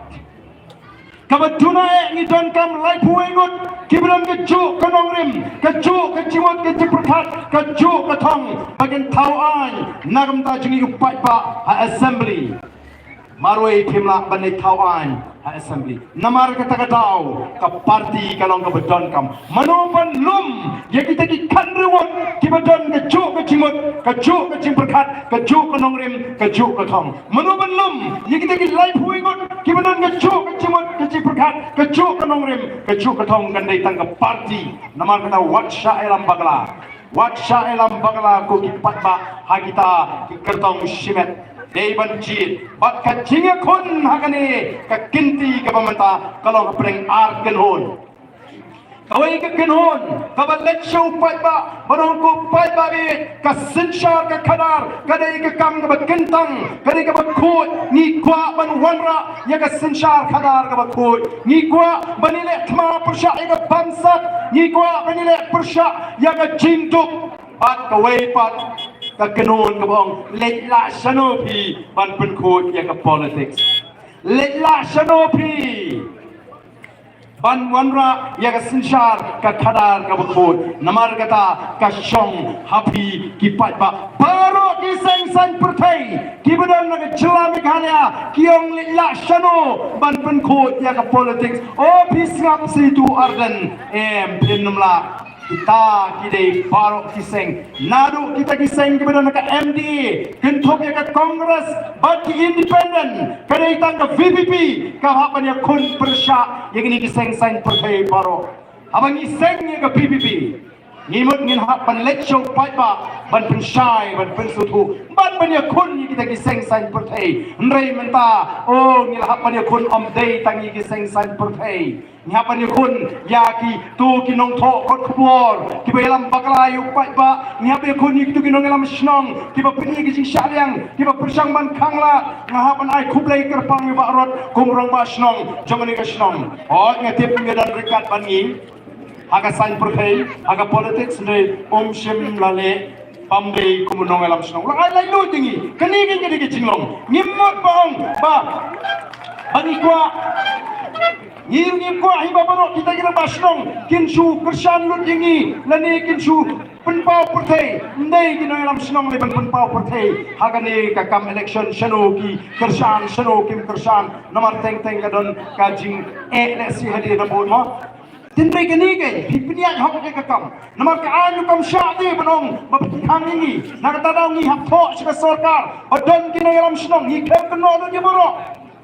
Kaba duna eh ngi donkam laiphew wei ngut kiba don kajuh ka nongrim, kajuh ka jingmut, ka jingpyrkhat, kajuh ka thong ba kin thaw aiñ na ka bynta jong ngi u paidbah ha Assembly. Marwei phim lah ban leit thaw aiñ ha Assembly. Namar kata ka daw ka party ka long kaba donkam. Mano ban lum ïa kita ki khathynriew ngut kiba don kajuh ka jingmut, kajuh ka jingpyrkhat, kajuh ka nongrim, kajuh ka thong. Mano ban lum ïa kita ki laiphew wei ngut kiba don kajuh ka jingmut, ka jingpyrkhat, kajuh ka nongrim, kajuh ka thong. Kan dei tang ka party. Namar kata wat shah ïalam bakla. Wat shah ïalam bakla ko ki paidbah ha kita ki kyrtong shimet. Dei ban jied bad ka jingïakhun ha kane ka kynti kaba mynta ka long hapdeng ar kynhun. Kawei ka kynhun kaba leit sha u paidbah, ba ong ko paidbah bad ka synshar ka khadar ka dei ka kam kaba kyntang, ka dei kaba khuid. Ngi kwah ban wanrah ïa ka synshar khadar kaba khuid. Ngi kwah ban ïaleh thma pyrshah ïa ka bamsap. Ngi kwah ban ïaleh pyrshah ïa ka jingduk. Bad kawei pat ka kynhun kaba ong leit lah shano phi ban pynkhuid ïa ka politics. Leit lah shano phi ban wanrah ïa ka synshar ka khadar kaba khuid. Namar kata ka shong ha phi ki paidbah baroh ki seng saiñ pyrthei kiba don na ka jylla Meghalaya ki ong leit lah shano ban pynkhuid ïa ka politics. O phi sngap Seitu Ardent, em phim lah. Kita ki dei baroh ki seng. Naduh kita ki seng kiba don ha ka M D A, kynthup ïa ka Congress bad ki independent, ka dei tang ka V P P ka hap ban ïakhun pyrshah ïa kine ki seng saiñ pyrthei baroh. Haba ngi seng ïa ka V P P, ngi mut ngin hap ban leit sha u paidbah ban pynshai, ban pynsngewthuh bad ban ïakhun ïa kita ki seng saiñ pyrthei. Hynrei mynta, o, ngi la hap ban ïakhun, ym dei tang ïa ki seng saiñ pyrthei. Ngi hap ban ïakhun ïa kito ki nongthoh kot khubor kiba ïalam bakla ïa u paidbah. Ngi hap ban ïakhun ïa kito ki nongïalam shnong kiba pyni ki jingshah liang, kiba pyrshang ban khanglad. Nga hap ban ai khublei kyrpang ïa u Bah Rod kum u rangbah shnong jong kane ka shnong. Hooid, nga tip ïa u don ryngkat bad ngi ha ka saiñ pyrthei, ha ka politics, hynrei um shym la leh bymdei kum u nongïalam shnong. La ai laitluid ïa ngi. Kane ka dei ka jinglong. Ngim mut ba ong ba, ba ngi kwah Ngi ngi kwah hi ba baroh kita ki rangbah shnong kin shu kyrshan lut ïa ngi lane kin shu pynpaw pyrthei. Ym dei ki nongïalam shnong lei ban pynpaw pyrthei ha kane ka kam election, shano ki kyrshan, shano kim kyrshan. Namar teng teng ka don ka jingeh lehse hadien nabud mo. Tynrai kane ka phi pynïaid hok ka kam. Namar ka aiñ kam shah te ban ong ba phi khang ïa ngi. Na kata daw ngi hap thoh sha ka sorkar ba don ki nongïalam shnong, ngi khlem kynnoh lut ïa baroh.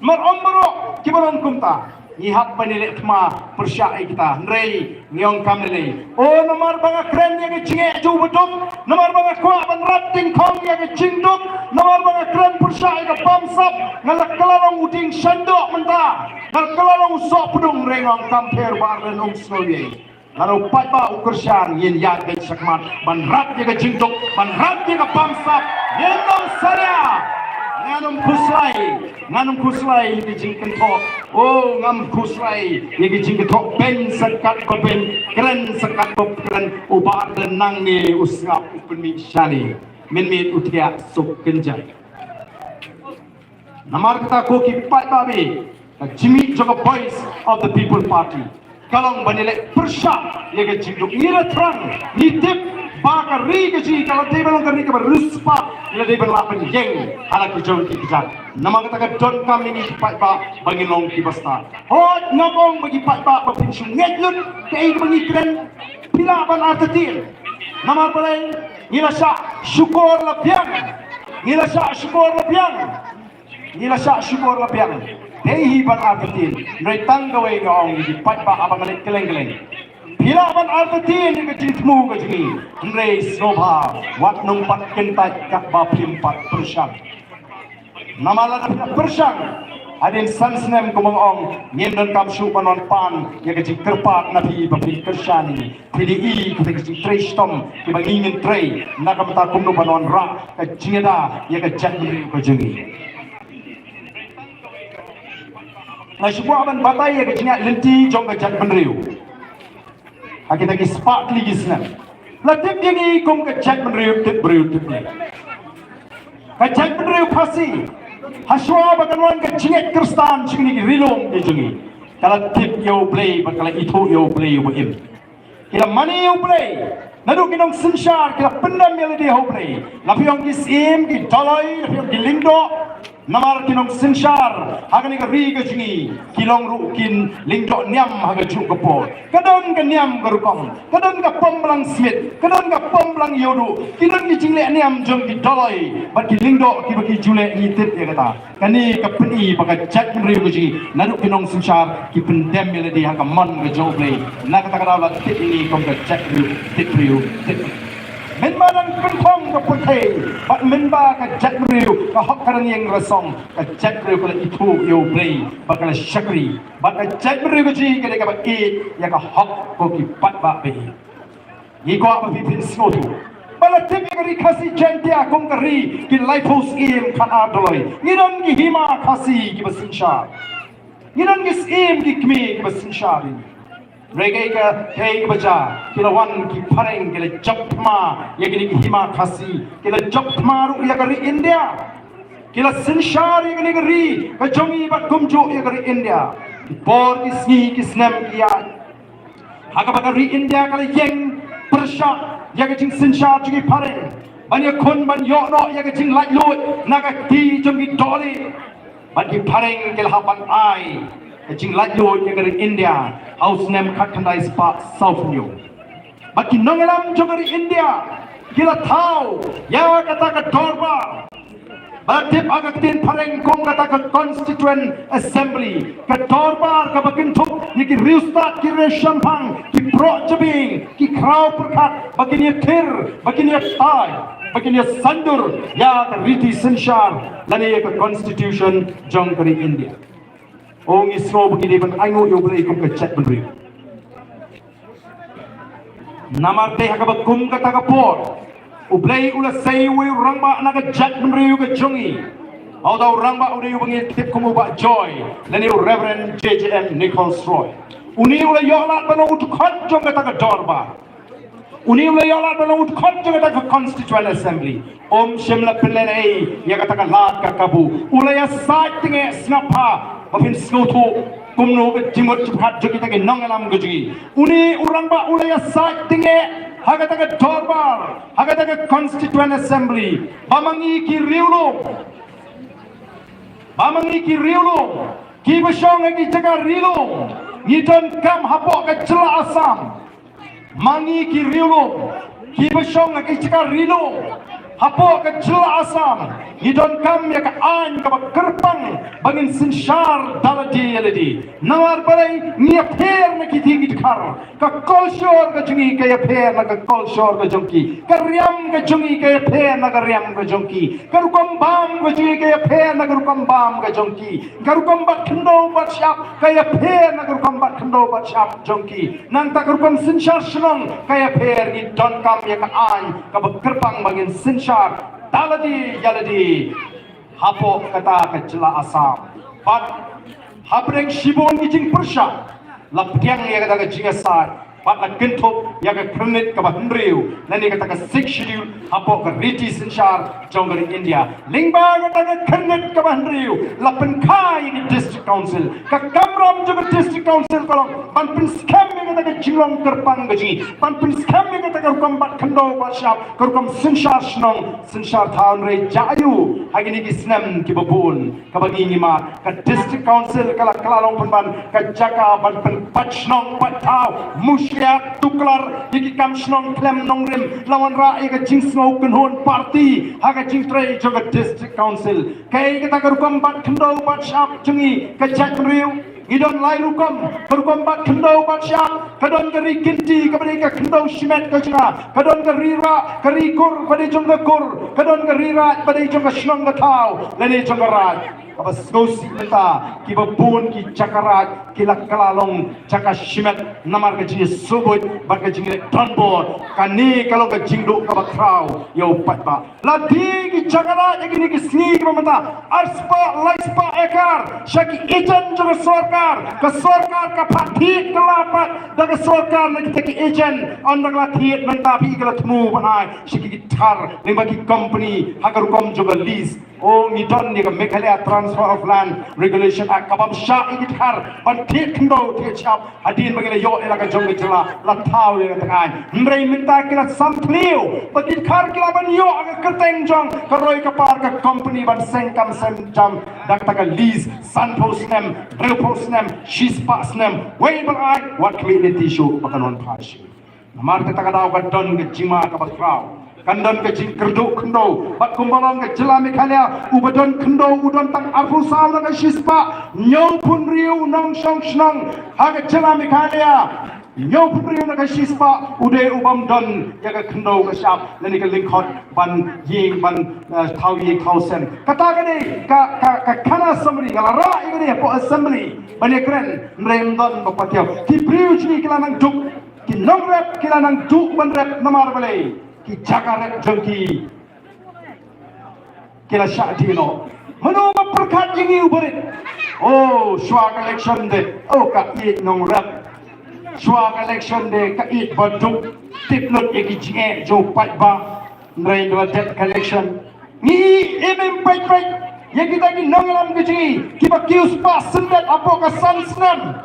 Namar ym baroh kiba long kumta. Ngi hap ban ïaleh thma pyrshah ïa kita. Hynrei ngi ong kam lei lei. O namar ba nga kren ïa ka jingeh jong u baduk, namar ba nga kwah ban rat tyngkhong ïa ka jingduk, namar ba nga kren pyrshah ïa ka bamsap, nga la kylla long u dieng shaindoh mynta. Nga la kylla long u sohpdung, hynrei nga ong kam pher, u Bah Ardent um sngew ïa. Lada u paidbah u kyrshan, ngin ïaid beit shakhmat ban rat ïa ka jingduk, ban rat ïa ka bamsap. Ngin ym salia. Ngan ym khuslai, ngan ym khuslai ïa ka jingkynthoh. O, ngam khuslai ïa ka jingkynthoh. Beiñ sa katba beiñ, kren sa katba kren. U Bah Ardent nangne u sngap, u pynmih shane. Mynmiet u thiah suk kynjai. Namar kata ko ki paidbah, ka jingmih jong ka Voice of the People Party ka long ban ïaleh pyrshah ïa ka jingduk. Ngi la thrang, ngi tip ba ka ri ka jong ngi ka la dei ban long ka ri kaba riewspah, ngi la dei ban lah ban ïeng ha la ki jong ki kjat. Namar kata ka donkam ïa ngi ki paidbah ba ngin long kiba stad. Hooid, ngam ong ba ki paidbah ba phin shu ngeit lut kaei kaba ngi kren. Phi lah ban artatien. Namar balei? Ngi la shah shukor la biang. Ngi la shah shukor la biang. Ngi la shah shukor la biang. Dei hi ban artatien. Hynrei tang kawei nga ong ïa ki paidbah, haba nga leit kylleng kylleng, phi lah ban artatien ïa ka jingthmu ka jong ngi. Hynrei sngewbha wat nang pat kyntait katba phim pat pyrshang. Namar lada phi pyrshang, hadien san snem kumba nga ong, ngim donkam shuh ban wan pan ïa ka jingkyrpad na phi ba phin kyrshan ïa ngi. Phi dei i, phi dei ka jingtrei shitom kiba ngi ngin trei. Na ka bynta kumno ban wanrah ka jingïada ïa ka jaitbynriew ka jong ngi. Nga shu kwah ban batai ïa ka jingïaid lynti jong ka jaitbynriew ha kita ki spah tylli ki snem. La tip ïa ngi kum ka jaitbynriew tip briew tip lei. Ka jaitbynriew Khasi, hashwa ba kan wan ka jingngeit Khristan sha kine ki ri lum ki jong ngi, ka la tip ïa U Blei bad ka la ithuh ïa U Blei uba im. Ki la mane ïa U Blei. Naduh ki nongsynshar ki la pyndem ïa lade ha U Blei. La phi ong ki syiem, ki dolloi, la phi ong ki lyngdoh. Namar ki nongsynshar ha kane ka ri ka jong ngi ki long ruh ki lyngdoh niam ha kajuh ka por. Ka don ka niam ka rukom, ka don ka pom blang smit, ka don ka pom blang ïewduh, ki don ki jingleh niam jong ki dolloi bad ki lyngdoh kiba ki ju leh, ngi tip ïa kata. Kane ka pyni ba ka jaitbynriew ka jong ngi, naduh ki nongsynshar ki pyndem ïa lade ha ka mon ka jong U Blei. Na kata ka daw la tip ïa ngi kum ka jaitbynriew tip briew tip. Mynba dang pynthong ka pyrthei bad mynba ka jaitbynriew ka hok ka rynïeng rasong, ka jaitbynriew ka la ithuh ïa U Blei bad ka la shakri. Bad ka jaitbynriew ka jong ngi ka dei kaba ïeit ïa ka hok ko ki paidbah ba ïeit. Ngi kwah ba phi phin sngewthuh ba la tip ïa ka Ri Khasi Jaiñtia kum ka ri ki laiphew syiem khatar dolloi. Ngi don ki hima Khasi kiba synshar. Ngi don ki syiem ki kmie kiba synshar. Hynrei kaei ka, kaei kaba jia, ki la wan ki phareng ki la jop thma ïa kine ki hima Khasi, ki la jop thma ruh ïa ka ri India. Ki la synshar ïa kane ka ri ka jong ngi bad kumjuh ïa ka ri India. Ki por ki sngi ki snem ki ïaid, ha kaba ka ri India ka la ïeng pyrshah ïa ka jingsynshar jong ki phareng ban ïakhun ban ïoh noh ïa ka jinglaitluid na ka kti jong ki dohlieh. Bad ki phareng ki la hap ban ai ka jinglaitluid ïa ka ri India ha u snem khatkhyndai spah sawphew hynñiew. Bad ki nongïalam jong ka ri India ki la thaw ïa kata ka dorbar ba tip ha ka ktien phareng kum kata ka Constituent Assembly, ka dorbar kaba kynthup ïa ki riewstad, ki riewshemphang, ki proh jabieng, ki khraw pyrkhat, ba kin ïathir, ba kin ïatai, ba kin ïasandur ïa ka riti synshar lane ïa ka Constitution jong ka ri India. O, ngi sngew ba ngi dei ban ainguh ïa U Blei kum ka jaitbynriew. Namar te ha kaba kum kata ka por U Blei u la sei uwei u rangbah na ka jaitbynriew ka jong ngi. Uta u rangbah u dei uba ngi tip kum u Bah Joy lane u Reverend J J M Nichols Roy. Une u la ïoh lad ban long u dkhot jong kata ka dorbar. Une u la ïoh lad ban long u dkhot jong kata ka Constituent Assembly. Um shym la pynlehnohei ïa kata ka lad ka kabu. U la ïasaid tyngeh sngap bha ba phin sngewthuh. kumno ka jingmut jingpyrkhat jong kita ki nongïalam ka jong ngi. Une u rangbah u la ïasaid tyngeh ha kata ka dorbar, ha kata ka constituent assembly, ba ma ngi ki riewlum, ba ma ngi ki riewlum kiba shong ha ki jaka ri lum, ngi donkam hapoh ka jylla Assam. Ma ngi ki riewlum kiba shong ha ki jaka ri lum hapoh ka jylla Assam, ngi donkam ïa ka aiñ kaba kyrpang ba ngin synshar da lade ïa lade. Namar balei? Ngi ïapher na ki dkhar ki dkhar. Ka kolshor ka jong ngi ka ïapher na ka kolshor ka jong ki. Ka riam ka jong ngi ka ïapher na ka riam ka jong ki. Ka rukom bam ka jong ngi ka ïapher na ka rukom bam ka jong ki. Ka rukom bat khyndew bat shyiap ka ïapher na ka rukom bat khyndew bat shyiap jong ki. Nangta ka rukom synshar shnong ka ïapher. Ngi donkam ïa ka aiñ kaba kyrpang ba ngin synshar da lade ïa lade hapoh kata ka jylla Assam. Bad hapdeng shibun ki jingpyrshah, la pdiang ïa kata ka jingïasaid bad la kynthup ïa ka khyrnit kaba hynriew lane kata ka Sixth Schedule hapoh ka riti synshar jong ka ri India. Lyngba kata ka khyrnit kaba hynriew la pynkha ïa ka District Council. Ka kamram jong ka District Council ka long ban pynskhem ïa kata ka jinglong kyrpang ka jong ngi, ban pynskhem ïa kata ka rukom bat khyndew bat shyiap, ka rukom synshar shnong synshar thaw. Hynrei jia aiu ha kine ki snem kiba bun, kaba ngi ngi mad, ka District Council ka la, ka la long pynban ka jaka ban pynpait shnong pait thaw, mushliat tuklar ïa ki kam shnong khlem nongrim, la wanrah ïa ka jingsngew kynhun party ha ka jingtrei jong ka District Council. Kaei kata ka rukom bat khyndew bat shyiap jong ngi ka jaitbynriew? Ngi don lai rukom, ka rukom bat khyndew bat shyiap. Ka don ka ri kynti kaba dei ka khyndew shimet ka jong nga, ka don ka ri rah, ka ri kur ba dei jong ka kur, ka don ka ri raid ba dei jong ka shnong ka thaw lane jong ka raid. Kaba sngewsih mynta kiba bun ki jaka raid ki la kylla long jaka shimet namar ka jingïasuhbuit bad ka jingleh donbor. Kane ka long ka jingduh kaba khraw ïa u paidbah. La die ki jaka raid ha kine ki sngi kiba mynta, arspah laispah ekar sha ki agent jong ka sorkar. Ka sorkar ka phah thied kylla pat da ka sorkar na kita ki agent. Ynda ka la thied mynta phi ka la thmu ban ai sha ki dkhar lyngba ki company ha ka rukom jong ka lease. O, ngi don ïa ka Meghalaya Transfer of Land Regulation Act ka bym shah ïa ki dkhar ban thied khyndew thied shyiap. Hadien ba ki la ïoh ïa la ka jong ka jylla, la thaw ïa kata ka aiñ. Hynrei mynta ki la samthliew ba ki dkhar ki lah ban ïoh ha ka kyrteng jong ka roi ka par ka company ban seng kam seng jam da kata ka lease, sanphew snem, hynriewphew snem, shispah snem. Wei ban ai, wat khmih lynti shuh ba kan wan phai shuh. Namar kata ka daw ka don ka jingma kaba khraw. Kan don ka jingkyrduh khyndew. Bad kumba long ka jylla Meghalaya, uba don khyndew u don tang arphew saw na ka shispah. Hynñiewphew hynriew u nongshong shnong ha ka jylla Meghalaya, hynñiewphew hynriew na ka shispah u dei u bym don ïa ka khyndew ka shyiap lane ka lyngkhot ban ïing ban, eh, thaw ïing thaw sem. Kata ka dei ka, ka, ka khana summary, nga la rah ïa ka dei hapoh assembly ban ïakren, hynrei ym don ba patiaw. Ki briew jong ngi ki la nang duk, ki nongrep ki la nang duk ban rep namar balei? Ki jaka rep jong ki ki la shah die noh. Mano ba pyrkhat ïa ngi u barit? Oh, shuwa ka election de, oh, ka ïeit nongrep. Shuwa ka election de ka ïeit ba duk, tip lut ïa ki jingeh jong u paidbah. Hynrei ynda la dep ka election, ngi im im peit peit ïa kita ki nongïalam ka jong ngi kiba kiew spah symmet hapoh ka san snem.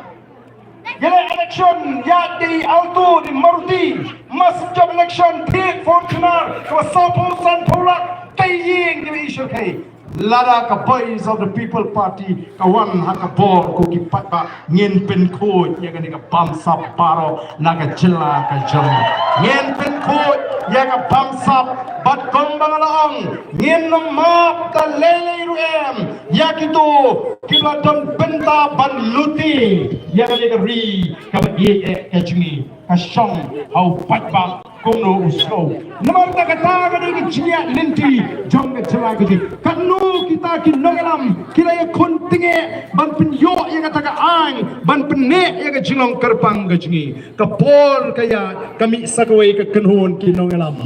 Ïaleh election ïa dei Alto, dei Maruti, mas jop election thied Fortuner kaba sawphew sanphew lak, kaei ïing kiba i shyrkhei. Lada ka Voice of the People Party ka wan ha ka bor ko ki paidbah, ngin pynkhuid ïa kane ka bamsap baroh na ka jylla ka jong ngi. Ngin pynkhuid ïa ka bamsap bad kumba nga la ong, ngin ym map da lei lei ruh em ïa kito kiba la don bynta ban luti ïa kane ka ri kaba ïeit eh ka jong ngi, ka shong ha u paidbah kumno u sngew. Namar kata ka dei ka jingïaid lynti jong ka jylla ka jong ngi. Katno kita ki nongïalam ki la ïakhun tyngeh ban pynïoh ïa kata ka aiñ, ban pynneh ïa ka jinglong kyrpang ka jong ngi. Ka por ka ïaid, ka mih sa kawei ka kynhun ki nongïalam.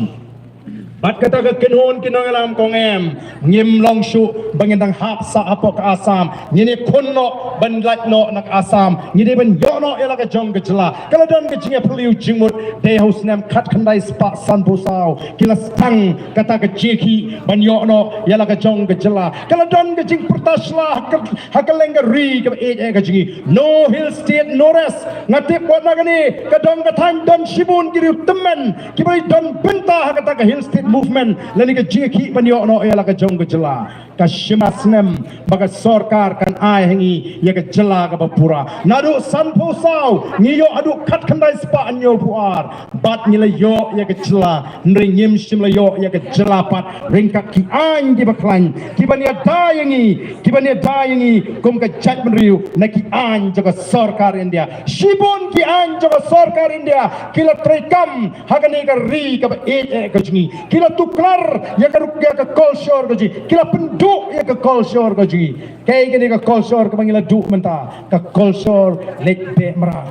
Bad kata ka kynhun ki nongïalam ka ong em, ngim long shuh ba ngin dang hap sah hapoh ka Assam. Ngin ïakhun noh ban lait noh na ka Assam. Ngi dei ban ïoh noh ïa la ka jong ka jylla. Ka la don ka jingïaphylliew jingmut dei ha u snem khatkhyndai spah sanphew saw. Ki la sdang kata ka jingïakhih ban ïoh noh ïa la ka jong ka jylla. Ka la don ka jingpyrta sla ha ka, ha ka lyngkha ri kaba ïeit eh ka jong ngi. No hill state, no rest. Nga tip wat na kane ka dong ka thaiñ don shibun ki riew tymmen kiba don bynta ha kata ka hill state movement lane ka jingïakhih ban ïoh noh ïa la ka jong ka jylla. Ka shim ar snem ba ka sorkar kan ai ha ngi ïa ka jylla kaba pura. Naduh sanphew saw ngi ïoh haduh khatkhyndai spah hynñiewphew ar. Bad ngi la ïoh ïa ka jylla, hynrei ngim shym la ïoh ïa ka jylla pat ryngkat ki aiñ kiba khlaiñ, kiban ïada ïa ngi, kiban ïada ïa ngi kum ka jaitbynriew na ki aiñ jong ka sorkar India. Shibun ki aiñ jong ka sorkar India ki la treikam ha kane ka ri kaba ïeit eh ka jong ngi. Ki la tuklar ïa ka ruk ïa ka kolshor ka jong ngi. Ki la pynduh ïa ka kolshor ka jong ngi. Kaei kane ka kolshor kaba ngi la duh mynta? Ka kolshor leit beh mrad.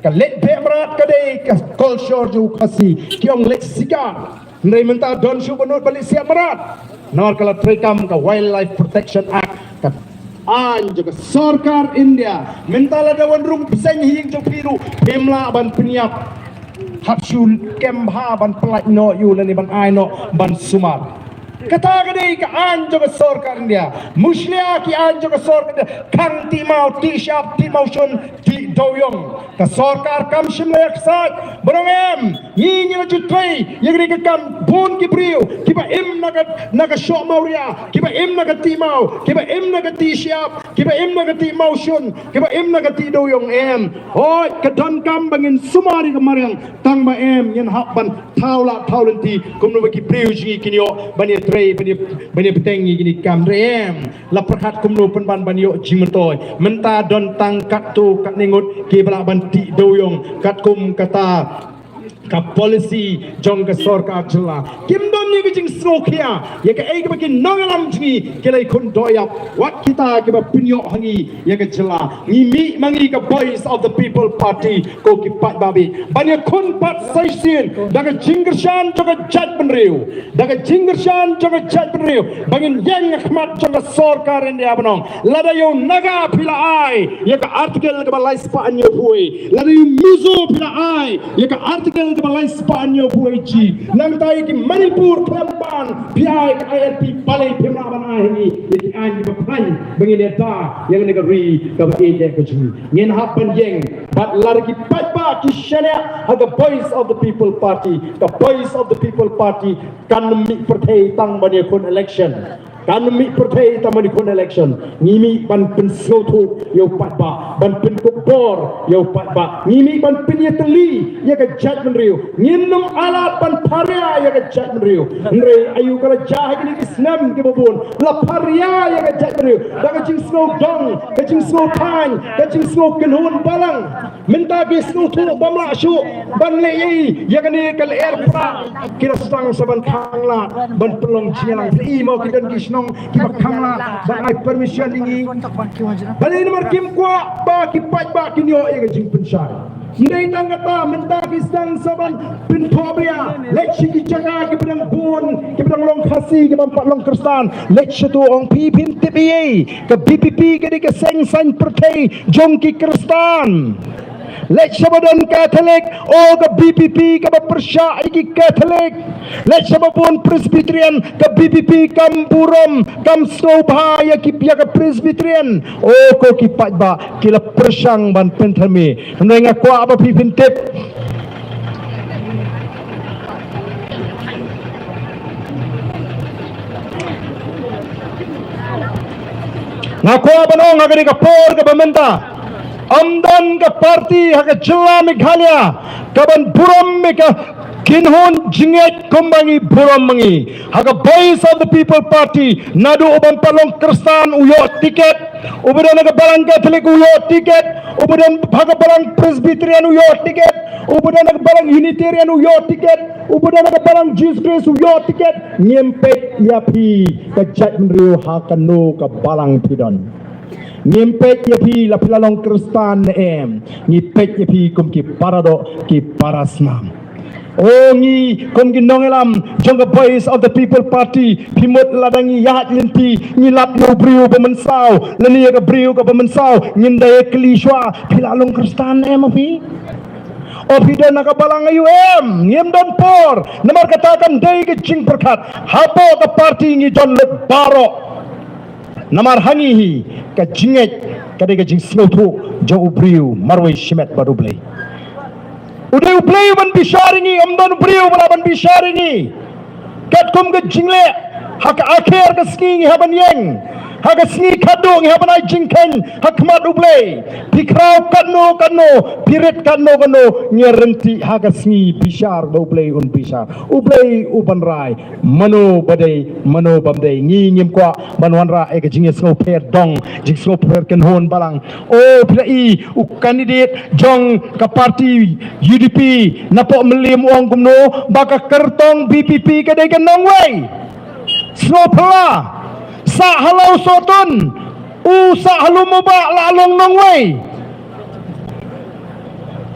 Ka leit beh mrad ka dei ka kolshor jong u Khasi. Ki ong leit sikar. Hynrei mynta don shuh ba nud ban leit siar mrad. Namar ka la treikam ka Wildlife Protection Act, ka aiñ jong ka sorkar India. Mynta lada wan rung bseiñ ha ïing jong phi ruh phim lah ban pynïap. Hap shu kem bha ban pyllait noh ïa u lane ban ai noh ban sumar. Kata ka dei ka aiñ jong ka sorkar India. Mushlia ki aiñ jong ka sorkar India. Khang tih maw, tih shyiap, tih mawshun, tih dewïong. Ka sorkar kam shym la ïaksaid. Ba ong em, ngi ngi la ju trei ïa kane ka kam. Bun ki briew kiba im na ka, na ka shoh mawria, kiba im na ka tih maw, kiba im na ka tih shyiap, kiba im na ka tih mawshun, kiba im na ka tih dewïong. Em, hooid, ka donkam ba ngin sumar ïa ka mariang. Tang ba em ngin hap ban thaw lah thaw lynti kumno ba ki briew jong ngi kin ïoh ban ïatrei, ban ïa, ban ïabteng ïa kine ki kam. Hynrei em, la pyrkhat kumno pynban ban ïoh jingmyntoi. Mynta don tang katto katne ngut kiba lah ban tih dewïong katkum kata ka policy jong ka sorkar jylla. Kim don ïa ka jingsngewkhia ïa kaei kaba ki nongïalam jong ngi ki la ïakhun dohïap. Wat kita kiba pynïoh ha ngi ïa ka jylla. Ngi mih ma ngi ka Voice of the People Party, ko ki paidbah, ban ïakhun pat sa shisien da ka jingkyrshan jong ka jaitbynriew, da ka jingkyrshan jong ka jaitbynriew, ba ngin ïeng ha khmat jong ka sorkar India ban ong, lada ïa u Naga phi la ai ïa ka article kaba lai spah hynñiewphew, lada ïa u Mizo phi la ai ïa ka article kaba lai spah hynñiewphew G, nangta ïa ki Manipur khlem ban phi ai ka I L P, balei phim lah ban ai ha ngi ïa ki aiñ kiba khlaiñ ba ngin ïada ïa kane ka ri kaba ïeit eh ka jong ngi? Ngin hap ban ïeng. Bad lada ki paidbah ki shaniah ha ka Voice of the People Party, ka Voice of the People Party kan ym mih pyrthei tang ban ïakhun election. Kan ym mih pyrthei tang ban ïakhun election. Ngi mih ban pynsngewthuh ïa u paidbah, ban pynkup bor ïa u paidbah. Ngi mih ban pynïatylli ïa ka jaitbynriew. Ngin ym ailad ban pharia ïa ka jaitbynriew. Hynrei aïu ka la jia ha kine ki snem kiba bun? La pharia ïa ka jaitbynriew da ka jingsngew dong, ka jingsngew thaiñ, ka jingsngew kynhun balang. Mynta ki sngewthuh bym lah shuh ban leh ei ïa kane ka lyer prah. Ki la sdang sa ban khanglad ban pynlong jingïalang. Phi i mo, ki don ki shnong kiba khanglad ban ai permission ïa ngi. Balei? Namar kim kwah ba ki paidbah kin ïoh ïa ka jingpynshai. Ym dei tang kata, mynta ki sdang sa ban pynthohbia. Leit sha ki jaka kiba dang bun, kiba dang long Khasi, kiba ym pat long Khristan. Leit sha tu, ong phi phim tip ei ei, ka V P P ka dei ka seng saiñ pyrthei jong ki Khristan. Leit sha ba don Katholik, o, ka V P P kaba pyrshah ïa ki Katholik. Leit sha ba bun Presbyterian, ka V P P kam burom, kam sngewbha ïa ki, ïa ka Presbyterian. O, ko ki paidbah, ki la pyrshang ban pynthymmai. Hynrei nga kwah ba phi phin tip. Nga kwah ban ong ha kane ka por kaba mynta, ym don ka party ha ka jylla Meghalaya kaban burom ïa ka kynhun jingngeit kumba ngi burom ma ngi. Ha ka Voice of the People Party, naduh uba ym pat long Khristan u ïoh tiket, uba don ha ka balang Katholik u ïoh tiket, uba don ha ka balang Presbyterian u ïoh tiket, uba don ha ka balang Unitarian u ïoh tiket, uba don ha ka balang Jesus Christ u ïoh tiket. Ngim peit ïa phi ka jaitbynriew ha kano ka balang phi don. Ngim peit ïa phi la phi la long Khristan ne em. Ngi peit ïa phi kum ki paradoh, ki parasnam. O ngi kum ki nongïalam jong ka Voice of the People Party, phi mut lada ngi ïaid lynti ngi lap ïa u briew ba mynsaw lane ïa ka briew kaba mynsaw, ngin da ïa kylli shuwa, phi la long Khristan em phi? O phi don na ka balang aïu em? Ngim don por. Namar kata kam dei ka jingpyrkhat. Hapoh ka party ngi don lut baroh. Namar ha ngi hi ka jingngeit ka dei ka jingsngewthuh jong u briew marwei shimet bad U Blei. U dei U Blei u ban bishar ïa ngi, ym don u briew ba lah ban bishar ïa ngi. Katkum ka jingleh, ha ka akhir ka sngi ngi hap ban ïeng, ha ka sngi khatduh ngi hap ban ai jingkheiñ ha khmat U Blei. Phi khraw katno katno, phi rit katno katno, ngi ryntih ha ka sngi bishar ba U Blei un bishar. U Blei u ban rai mano ba dei, mano bym dei. Ngi ngim kwah ban wanrah ïa ka jingïasngewpher dong, jingsngewpher kynhun balang. O phi la i u candidate jong ka party U D P napoh Mylliem u ong kumno, ba ka kyrtong V P P ka dei ka nongwei. Sngewphylla, sah ha Lawsohtun, u sah ha Lum u Bah la long nongwei.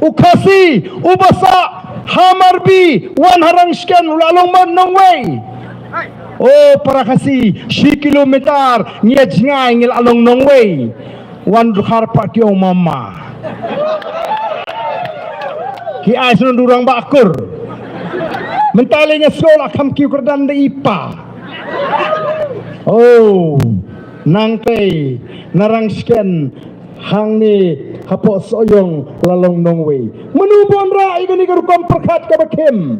U Khasi uba sah ha Marbi wan ha Rangshken u la long mano nongwei. O para Khasi, shi kilometer ngi ïa jngai ngi la long nongwei. Wan dkhar pat ki ong mama. Ki ai shnong durang ba akur. Mynta lei nga sngew la kham kiew kyrdan da i pa. O nangtei na Rangshken hangne hapoh Sohiong la long nongwei. Mano ban rah ïa kane ka rukom pyrkhat kaba khim?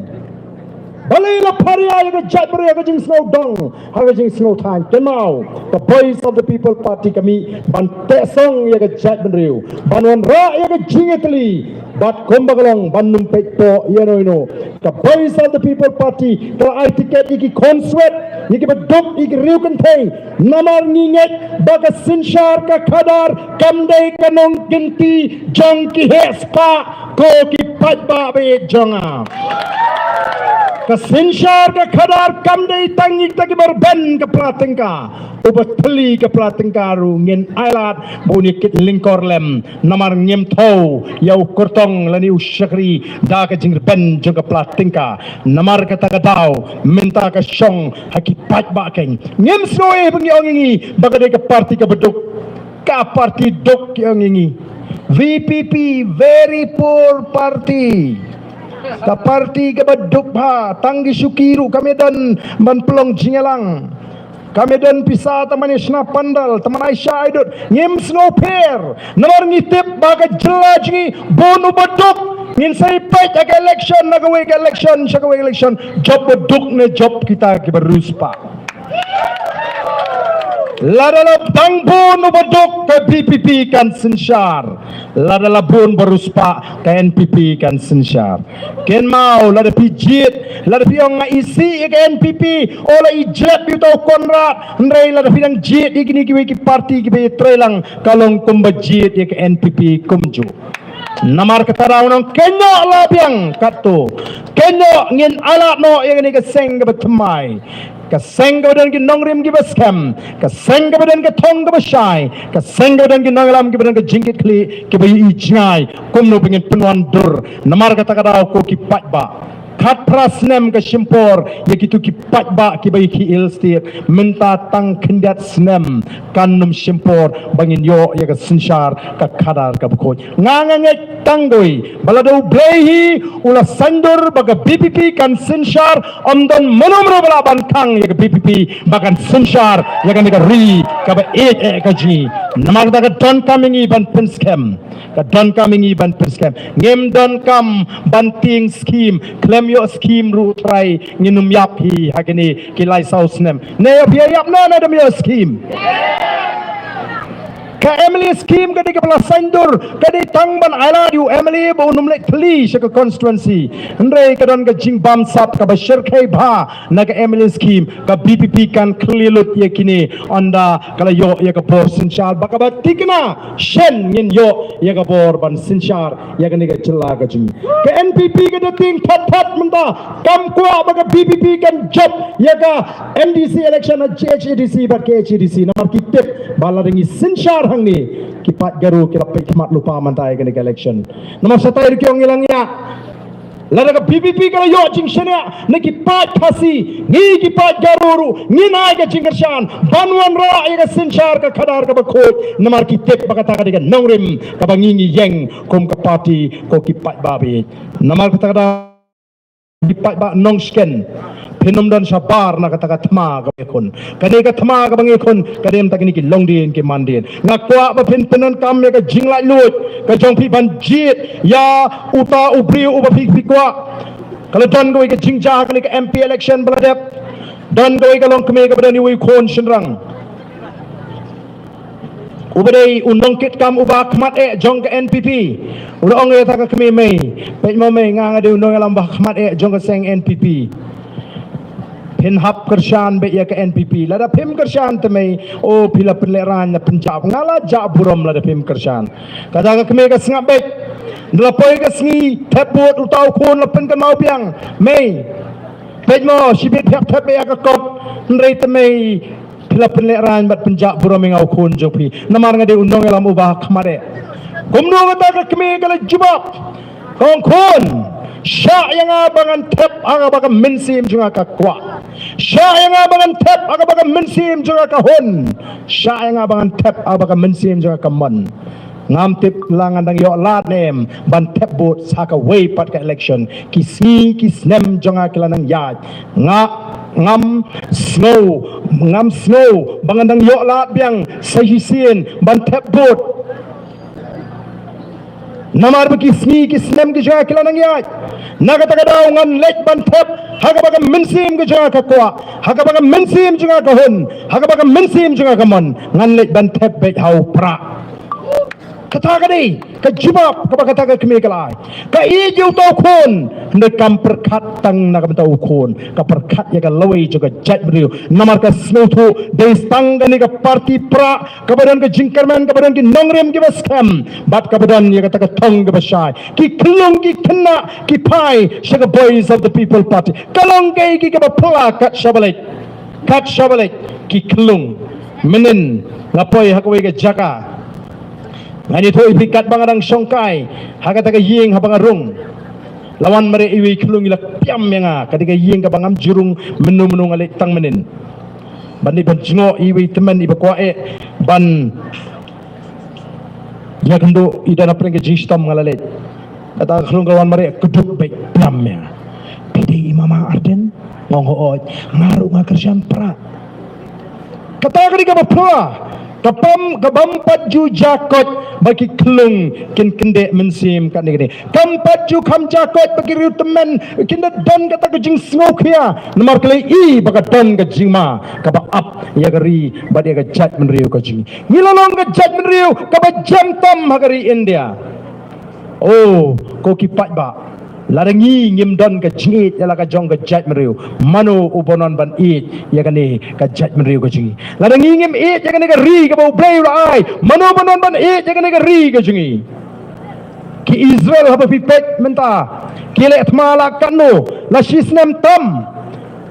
Balei la pharia ïa ka jaitbynriew ha ka jingsngew dong, ha ka jingsngew thaiñ? Kynmaw, ka Voice of the People Party ka mih ban teh song ïa ka jaitbynriew, ban wanrah ïa ka jingïatylli, bad kumba ka long ban ym peit poh ïa no ïa no. Ka Voice of the People Party ka la ai tiket ïa ki khun swet, ïa kiba duk, ïa ki riew kynthei. Namar ngi ngeit ba ka synshar ka khadar kam dei ka nongkynti jong ki heh spah, ko ki paidbah ba ïeit jong nga. Ka synshar ka khadar kam dei tang ïa kita kiba rben ka pla tyngka. Uba thylli ka pla tyngka ruh ngin ailad ba un ïa kit lyngkor lem. Namar ngim thew ïa u kyrtong lane u shakri da ka jingrben jong ka pla tyngka. Namar kata ka daw mynta ka shong ha ki paidbah keiñ. Ngim sngew eh ba ngi ong ïa ngi ba ka dei ka party kaba duk. Ka party duk ki ong ïa ngi. V P P, very poor party. Ka party kaba duk bha, tang ki shuki ruh kam ïadon ban pynlong jingïalang. Kam ïadon pisa tang ban ïa shna pandal, tang ban ai sha ai dud. Ngim sngewpher. Namar ngi tip ba ka jylla jong ngi bun uba duk. Ngin sa ïa peit ha ka election na kawei ka election sha kawei ka election. Jop ba duk ne jop kita kiba riewspah. Lada la dang bun uba duk ka V P P kan synshar. Lada la bun ba riewspah ka N P P kan synshar. Kynmaw, lada phi jied, lada phi ong nga isih ïa ka N P P, o la i jlep ïa uta u Conrad, hynrei lada phi dang jied ïa kine kiwei ki party kiba ïatreilang, ka long kumba jied ïa ka N P P kumjuh. Namar kata daw nang kynnoh la biang katto, kynnoh ngin ailad noh ïa kane ka seng kaba thymmai. Ka seng kaba don ki nongrim kiba skhem, ka seng kaba don ka thong kaba shai, ka seng kaba don ki nongïalam kiba don ka jingkitkhlieh kiba ïohi jngai kumno ba ngin pynwandur. Namar kata ka daw ko ki paidbah, khatphra snem ka shim por ïa kito ki paidbah kiba ïa ki ilstir. Mynta tang khyndiat snem kan nym shim por ba ngin ïoh ïa ka synshar ka khadar kaba khuid. Nga nga ngeit tang kawei ba lada U Blei hi u la saiñdur ba ka V P P kan synshar, ym don mano mano ba lah ban khang ïa ka V P P ba kan synshar ïa kane ka ri kaba ïeit eh ka jong ngi. Namar kata ka donkam ïa ngi ban pynskhem. Ka donkam ïa ngi ban pynskhem. Ngim donkam ban tieng skhim, khlem ïoh skhim ruh trai ngin ym ïap hi ha kine ki lai saw snem. Ne ïoh phi ïap ne ne dam ïoh skhim. Ka M L A scheme ka dei kaba la saiñdur, ka dei tang ban ailad ïa u M L A ba un ym leit thylli sha ka constituency. Hynrei ka don ka jingbamsap kaba shyrkhei bha na ka M L A scheme, ka V P P kan khlieh lut ïa kine, ynda ka la ïoh ïa ka bor synshar ba kaba thikna shen ngin ïoh ïa ka bor ban synshar ïa kane ka jylla ka jong ngi. Ka N P P ka da tieng that that mynta, kam kwah ba ka V P P kan jop ïa ka M D C election ha G H A D C bad K H A D C, namar ki tip ba lada ngi synshar hangne, ki paid Garo ki la peit khmat lypa mynta ïa kane ka election. Namar shatai ruh ki ong ngi la ngiah. Lada ka VPP ka la ïoh jingshaniah na ki paid Khasi, ngi ki paid Garo ruh ngin ai ka jingkyrshan ban wanrah ïa ka synshar ka khadar kaba khuid, namar ki tip ba kata ka dei ka nongrim kaba ngi ngi ïeng kum ka party, ko ki paidbah ba ïeit. Namar kata ka daw, ki paidbah nongshken, phin ym don shabar na kata ka thma kaba ngi khun. Kane ka thma kaba ngi khun ka dei mynta kine ki longdien ki mandien. Nga kwah ba phin pyndonkam ïa ka jinglaitluid ka jong phi ban jied ïa uta u briew uba phi, phi kwah. Ka la don kawei ka jingjia ha kane ka MP election ba la dep. Don kawei ka longkmie kaba don iwei u khun shynrang uba dei u nongkitkam uba khmat eh jong ka NPP. U la ong ïa kata ka kmie, mei, peit mo mei, nga nga dei u nongïalam ba khmat eh jong ka seng NPP. Phin hap kyrshan beit ïa ka NPP. Lada phim kyrshan te mei, o phi la pynlehraiñ, la pynjah. Nga la jah burom lada phim kyrshan. Kata ka kmie ka sngap beit. Nda la poi ka sngi thep vote, uta u khun la pynkynmaw biang, mei, peit mo, shibit phi hap thep beit ïa ka kot. Hynrei te mei, phi la pynlehraiñ bad pynjah burom ïa nga u khun jong phi, namar nga dei u nongïalam uba khmat eh. Kumno kata ka kmie ka la jubab, ka ong, khun, shah ïa nga ba ngan thep ha kaba ka mynsiem jong nga ka kwah. Shah ïa nga ba ngan thep ha kaba ka mynsiem jong nga ka hun. Shah ïa nga ba ngan thep ha kaba ka mynsiem jong nga ka mon. Ngam tip la ngan dang ïoh lad ne em ban thep vote sa kawei pat ka election. Ki sngi ki snem jong nga ki la nang ïaid. Nga ngam sngew, ngam sngew ba ngan dang ïoh lad biang sa shisien ban thep vote. Namar ba ki sngi ki snem ki jong nga ki la nang ïaid. Na kata ka daw ngan leit ban thep ha kaba ka mynsiem ka jong nga ka kwah, ha kaba ka mynsiem jong nga ka hun, ha kaba ka mynsiem jong nga ka mon. Ngan leit ban thep beit ha u Prah. Kata ka dei ka jubab kaba kata ka kmie ka la ai. Ka ïeit ïa uta u khun, hynrei kam pyrkhat tang na ka bynta u khun, ka pyrkhat ïa ka lawei jong ka jaitbynriew. Namar ka sngewthuh dei tang kane ka party Prah kaba don ka jingkyrmen, kaba don ki nongrim kiba skhem, bad kaba don ïa kata ka thong kaba shai. Ki khyllung ki khynnah ki phai sha ka Voice of the People Party. Ka long kaei kaba phylla kat shaba leit, kat shaba leit ki khyllung. Mynnin nga poi ha kawei ka jaka, ngan ïathuh ïa phi katba nga dang shongkai ha kata ka ïing haba nga rung, la wan mareh iwei i khyllung, i la piam ïa nga. Ka dei ka ïing kaba ngam ju rung mynno mynno, nga leit tang mynnin ban dei ban jngoh iwei i tymmen iba kwah eh ban ïakynduh, i don hapdeng ka jingshitom. Nga la leit, kata ka khyllung ka wan mareh, ka duk beit, piam ïa nga. Phi dei i Mama Ardent? Nga ong hooid. Nga ruh nga kyrshan Prah. Kata ka dei kaba phylla. Ka bym, ka bym pat ju jia koit ba ki khyllung kin kyndeh mynsiem katne katne. Kam pat ju kham jia koit ba ki riew tymmen kin da don kata ka jingsngewkhia, namar ki la ïohi ba ka don ka jingma kaba ap ïa ka ri bad ïa ka jaitbynriew ka jong ngi. Ngi la long ka jaitbynriew kaba jem tam ha ka ri India. Oh, ko ki paidbah, lada ngi ngim don ka jingïeit ïa la ka jong ka jaitbynriew, mano uba don ban ïeit ïa kane ka jaitbynriew ka jong ngi? Lada ngi ngim ïeit ïa kane ka ri kaba U Blei u la ai, mano uba don ban ïeit ïa kane ka ri ka jong ngi? Ki Israel, haba phi peit mynta, ki leh thma la katno, la shi snem tam.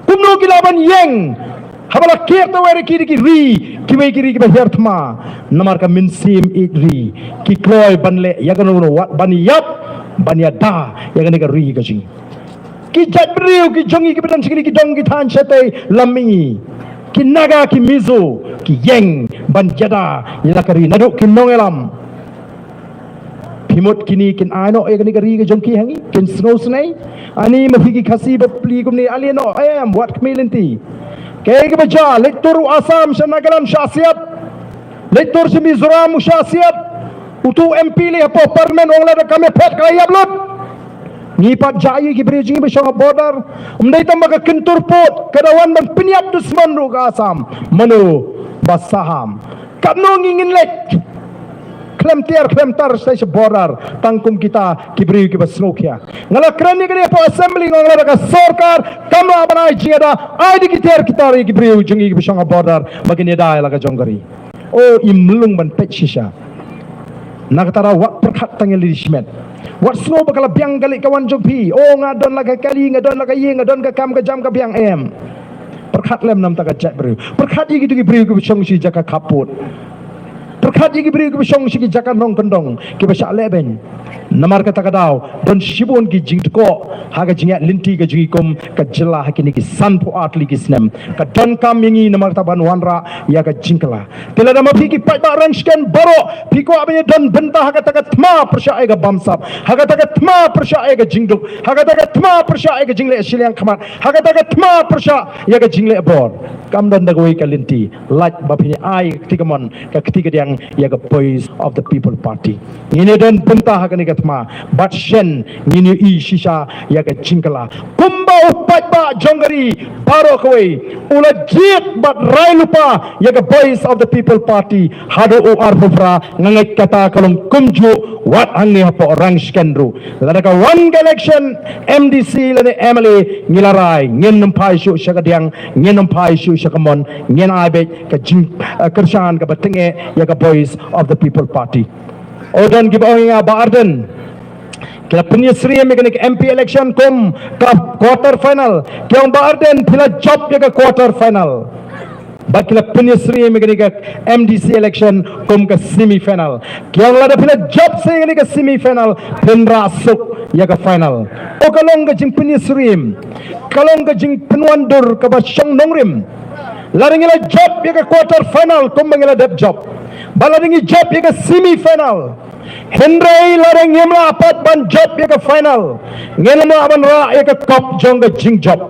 Kumno ki lah ban ïeng haba la kiew tawei ïa ki da ki ri, kiwei ki ri kiba hiar thma? Namar ka mynsiem ïeit ri. Ki kloi ban leh ïa kano kano, wat ban ïap, ban ïada ïa kane ka ri ka jong ngi. Ki jaitbynriew ki jong ngi kiba don sha kine ki dong ki thaiñ shatei lam mihngi, ki Naga, ki Mizo, ki ïeng ban ïada ïa la ka ri naduh ki nongïalam. Phi mut kine kin ai noh ïa kane ka ri ka jong ki ha ngi? Kin sngewsynei? Ani ma phi ki Khasi bapli kumne, ale noh em, wat khmih lynti. Kaei kaba jia? Leit tur u Assam sha Nagaland, shah siat. Leit tur sha Mizoram, u shah siat. Utu u MP leit hapoh Parliament, u ong lada kam ïaphet ka la ïap lut. Ngi pat jia ïa ki briew jong ngi ba shong ha border. Ym dei tang ba ka kyntur pud, ka da wan ban pynïap dusmon ruh ka Assam. Mano ba saham? Katno ngi ngin leit khlem tiar khlem tar shatai sha border tang kum kita ki briew kiba sngewkhia? Nga la kren ïa kane hapoh Assembly, nga ong lada ka sorkar kam lah ban ai jingïada, ai da ki tiar ki tar ïa ki briew jong ngi kiba shong ha border ba kin ïada ïa la ka jong ka ri. O, im lung ban peit shisha. Na kata ruh wat pyrkhat tang ïa lade shimet. Wat sngew ba ka la biang ka leit ka wan jong phi. O, nga don la ka kali, nga don la ka ïing, nga don ka kam ka jam ka biang, em. Pyrkhat lem na ka bynta ka jaitbynriew. Pyrkhat ïa kito ki briew kiba shong sha jaka khappud. Khat ïa ki briew kiba shong sha ki jaka nongkyndong kiba shah lehbeiñ. Namar kata ka daw don shibun ki jingdkoh ha ka jingïaid lynti ka jong ngi kum ka jylla ha kine ki sanphew ar tylli ki snem. Ka donkam ïa ngi namar kata ban wanrah ïa ka jingkylla. Te lada ma phi ki paidbah Rangshken baroh phi kwah ban ïadon bynta ha kata ka thma pyrshah ïa ka bamsap, ha kata ka thma pyrshah ïa ka jingduk, ha kata ka thma pyrshah ïa ka jingleh shiliang khmat, ha kata ka thma pyrshah ïa ka jingleh bor, kam don da kawei ka lynti lait ba phin ai ka kti kamon ka kti kadiang ïa ka Voice of the People Party. Ngin ïadon bynta ha kane ka thma bad shen ngin ïohi shisha ïa ka jingkylla. Kumba u paidbah jong ka ri baroh kawei u la jied bad rai lypa ïa ka Voice of the People Party haduh u arphew phra, nga ngeit kata ka long kumjuh wat hangne hapoh Rangshken ruh. Lada ka wan ka election M D C lane M L A ngi la rai ngin ym phai shuh sha kadiang, ngin ym phai shuh sha kamon, ngin ai beit ka jing, eh, kyrshan kaba tyngeh ïa ka Voice of the People Party. U don kiba ong ïa nga Bah Ardent, ki la pynïasyriem ïa kane ka M P election kum ka quarter final. Ki ong Bah Ardent phi la jop ïa ka quarter final. Bad ki la pynïasyriem ïa kane ka M D C election kum ka semi final. Ki ong lada phi la jop sa ïa kane ka semi final phin rah suk ïa ka final. O ka long ka jingpynïasyriem, ka long ka jingpynwandur kaba shong nongrim. Lada ngi la jop ïa ka quarter final kumba ngi la dep jop, bad lada ngi jop ïa ka semi final, hynrei lada ngim lah pat ban jop ïa ka final, ngim lah ban rah ïa ka kop jong ka jingjop.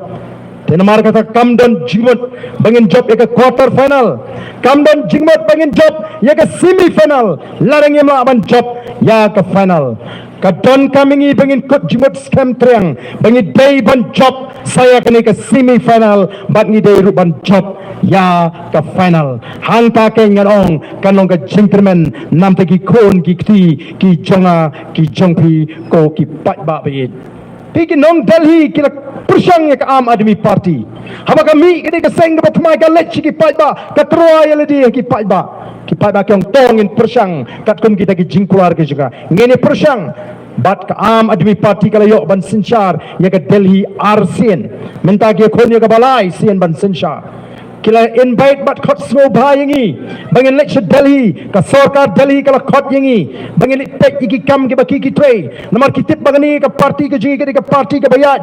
Te namar kata kam don jingmut ba ngin jop ïa ka quarter final, kam don jingmut ba ngin jop ïa ka semi final lada ngim lah ban jop ïa ka final. Ka donkam ïa ngi ba ngin kut jingmut skhem triang ba ngi dei ban jop sa ïa kane ka semi final bad ngi dei ruh ban jop ïa ka final. Hangta ka ngan ong kan long ka jingkyrmen namar ki khun ki kti ki jong nga ki jong phi ko ki paidbah ba ïeit. Phi ki nong Delhi ki la pyrshang ïa ka Aam Aadmi Party. Haba ka mih kane ka seng kaba thymmai ka leit sha ki paidbah ka tyrwa ïa lade ïa ki paidbah. Ki paidbah ki ong to ngin pyrshang katkum kita ki jingkular ki jong ka. Ngin ïa pyrshang. Bad ka Aam Aadmi Party ka la ïoh ban synshar ïa ka Delhi arsien. Mynta ki khun ïa kaba lai sien ban synshar. Ki la invite bad khot sngewbha ïa ngi ba ngin leit sha Delhi, ka sorkar Delhi ka la khot ïa ngi ba ngin leit peit ïa ki kam kiba ki ki trei. Namar ki tip ba kane ka party ka jong ngi ka dei ka party kaba ïaid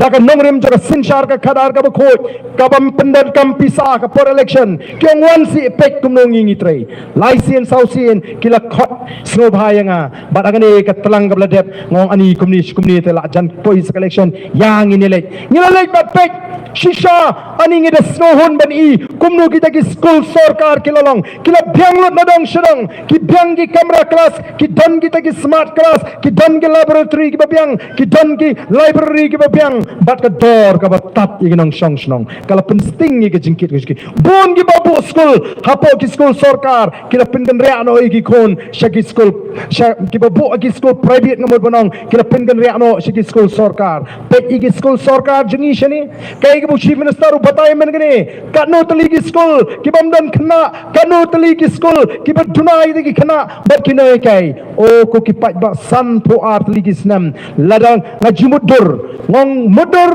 da ka nongrim jong ka synshar ka khadar kaba khuid, kaba ym pyndonkam pisa ka por election. Ki ong wan seh peit kumno ngi ngi trei. Lai sien saw sien ki la khot sngewbha ïa nga. Bad ha kane ka tlang kaba la dep nga ong ani kumne shi kumne te la jan poi sa ka election ïa ngin ïa leit. Ngi la leit bad peit shisha ani ngi da sngewhun ban i kumno kita ki skul sorkar ki la long, ki la biang lut na dong sha dong, ki biang ki kamra klas, ki don kita ki smart class, ki don ki laboratory kiba biang, ki don ki library kiba biang, bad ka dor kaba tad ïa ki nongshong shnong. Ka la pynsting ïa ka jingkit ka jingkit. Bun kiba buh skul hapoh ki skul sorkar ki la pynkynriah noh ïa ki khun sha ki skul, sha kiba buh ki skul private nga mut ban ong ki la pynkynriah noh sha ki skul sorkar. Peit ïa ki skul sorkar jong ngi shane. Kaei kaba u Chief Minister u batai mynne kane, katno tylli ki skul kiba ym don khynnah, katno tylli ki skul kiba duna ïa ki khynnah bad kino ïa kaei. O ko ki paidbah, sanphew ar tylli ki snem lada nga ju mutdur, nga ong mutdur,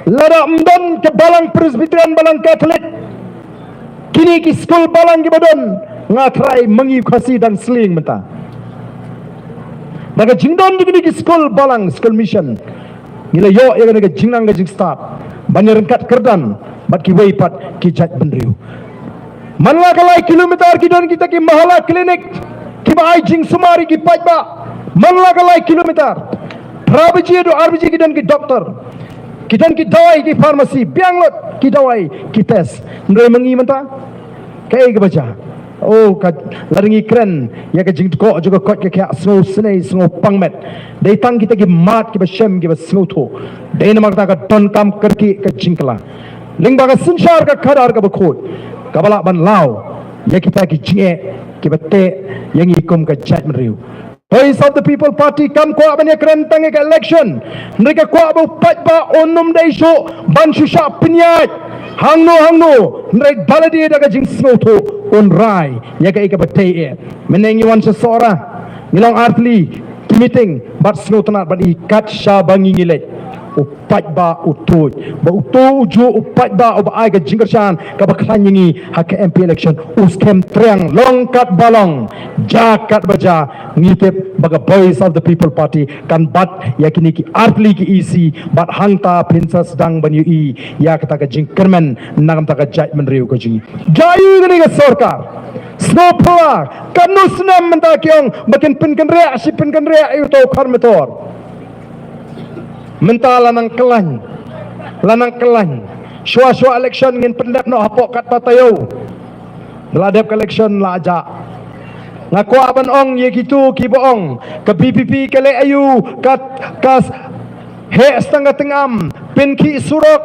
lada ym don ka balang Presbyterian, balang Katholik, kine ki skul balang kiba don, nga trai ma ngi Khasi dang slieng mynta. Da ka jingdon jong kine ki skul balang, skul mission, ngi la ïoh ïa kane ka jingnang ka jingstad ban ïaryngkat kyrdan bad kiwei pat ki jaitbynriew. Man la ka lai kilometer ki don kita ki mahalla clinic kiba ai jingsumar ïa ki paidbah. Man la ka lai kilometer, phra baje haduh ar baje ki don ki doktor, ki don ki dawai, ki pharmacy, biang lut ki dawai, ki test. Hynrei ma ngi mynta kaei kaba jia? O ka, lada ngi kren ïa ka jingdkoh jong ka koit ka khiah, sngewsynei sngewpang met, dei tang kita ki mat kiba shem kiba sngewthuh. Dei namar kata ka donkam kyrkieh ka jingkylla lyngba ka synshar ka khadar kaba khuid kaba lah ban law ïa kita ki jingeh kiba teh ïa ngi kum ka jaitbynriew. Voice of the People Party kam kwah ban ïakren tang ïa ka election, hynrei ka kwah ba u paidbah un ym dei shuh ban shu shah pynïaid hangno hangno, hynrei da lade da ka jingsngewthuh un rai ïa kaei kaba dei eh. Mynne ngi wan sha Sohra, ngi long ar tylli ki meeting bad sngewtynnat ban i kat shaba ngi ngi leit. u paidbah u tuid, ba uto ujuh u paidbah uba ai ka jingkyrshan kaba khlaiñ ïa ngi ha ka M P election, u skhem triang long kat ba long, ja kat ba ja. Ngi tip ba ka Voice of the People Party kan bat ïa kine ki artylli ki E C, bad hangta phin sa sdang ban ïohi ïa kata ka jingkyrmen na ka bynta ka jaitbynriew ka jong ngi. Ja ïa kane ka sorkar, sngewphylla, katno snem mynta ki ong ba kin pynkynriah shi pynkynriah ïa uto u khar metor. Mynta la nang khlaiñ, la nang khlaiñ. Shuwa shuwa election ngin pyndep noh hapoh katba taïew. La dep ka election la jah. Nga kwah ban ong ïa kito kiba ong ka V P P ka leh aïu, ka, ka heh stang ka tyngam, pynkhih surok.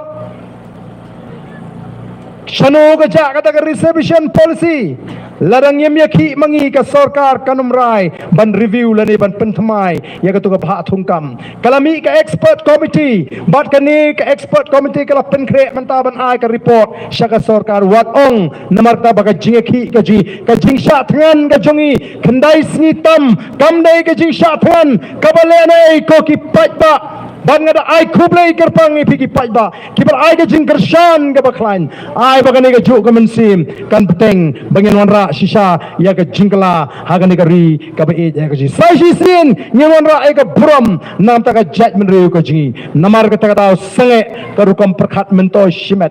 Shano ka jah kata ka reservation policy? Lada ngim ïakhih ma ngi, ka sorkar kan ym rai ban review lane ban pynthymmai ïa kato ka bhah thungkam. Ka la mih ka expert committee, bad kane ka expert committee ka la pynkhreh mynta ban ai ka report sha ka sorkar. Wat ong, namar kata ba ka jingïakhih ka jong ngi, ka jingshah thngan ka jong ngi, khyndai sngi tam kam dei ka jingshah thngan kaba lehnoh ïa ko ki paidbah. Bad nga da ai khublei kyrpang ïa phi ki paidbah kiba ai ka jingkyrshan kaba khlaiñ. Ai ba kane kajuh ka mynsiem kan bteng ba ngin wanrah shisha ïa ka jingkylla ha kane ka ri kaba ïeit ïa ka jong ngi. Sa shisien ngin wanrah ïa ka burom na ka bynta ka jaitbynriew ka jong ngi. Namar kata ka daw sangeh ka rukom pyrkhat myntoi shimet.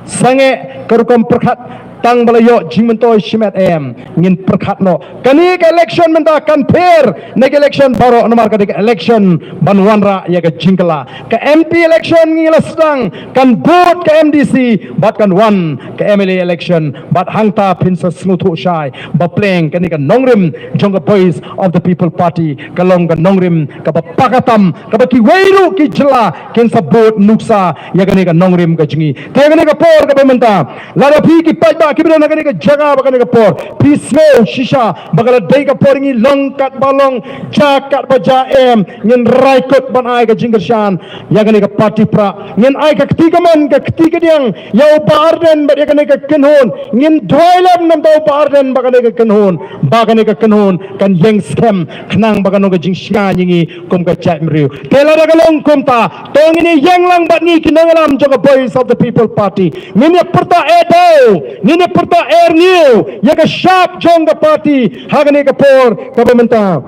Sangeh ka rukom pyrkhat tang ba la ïoh jingmyntoi shimet, em, ngin pyrkhat noh. Kane ka election mynta kan pher na ka election baroh, namar ka dei ka election ban wanrah ïa ka jingkylla. Ka M P election ngi la sdang, kan bud ka M D C bad kan wan ka M L A election. Bad hangta phin sa sngewthuh shai ba pleng kane ka nongrim jong ka Voice of the People Party ka long ka nongrim kaba paka tam, kaba kiwei ruh ki jylla kin sa bud nuksa ïa kane ka nongrim ka jong ngi. Te kane ka por kaba mynta, lada phi ki paidbah kiba don ha kane ka jaka ba kane ka por phi sngew shisha ba ka la dei ka por ngi long kat ba long, ja kat ba ja, em, ngin rai kut ban ai ka jingkyrshan ïa kane ka party prah. Ngin ai ka kti kamon ka kti kadiang ïa u Bah Ardent bad ïa kane ka kynhun. Ngin duwai lem na u Bah Ardent bad kane ka kynhun, ba kane ka kynhun kan ïeng skhem khnang ba kan long ka jingshngaiñ ïa ngi kum ka jaitbynriew. Te lada ka long kumta, to ngin ïeng lang bad ngi ki nongïalam jong ka Voice of the People Party. Ngin ïa pyrta eh daw, ngin ïa pyrta eh rngiew ïa ka shap jong ka party ha kane ka por kaba mynta.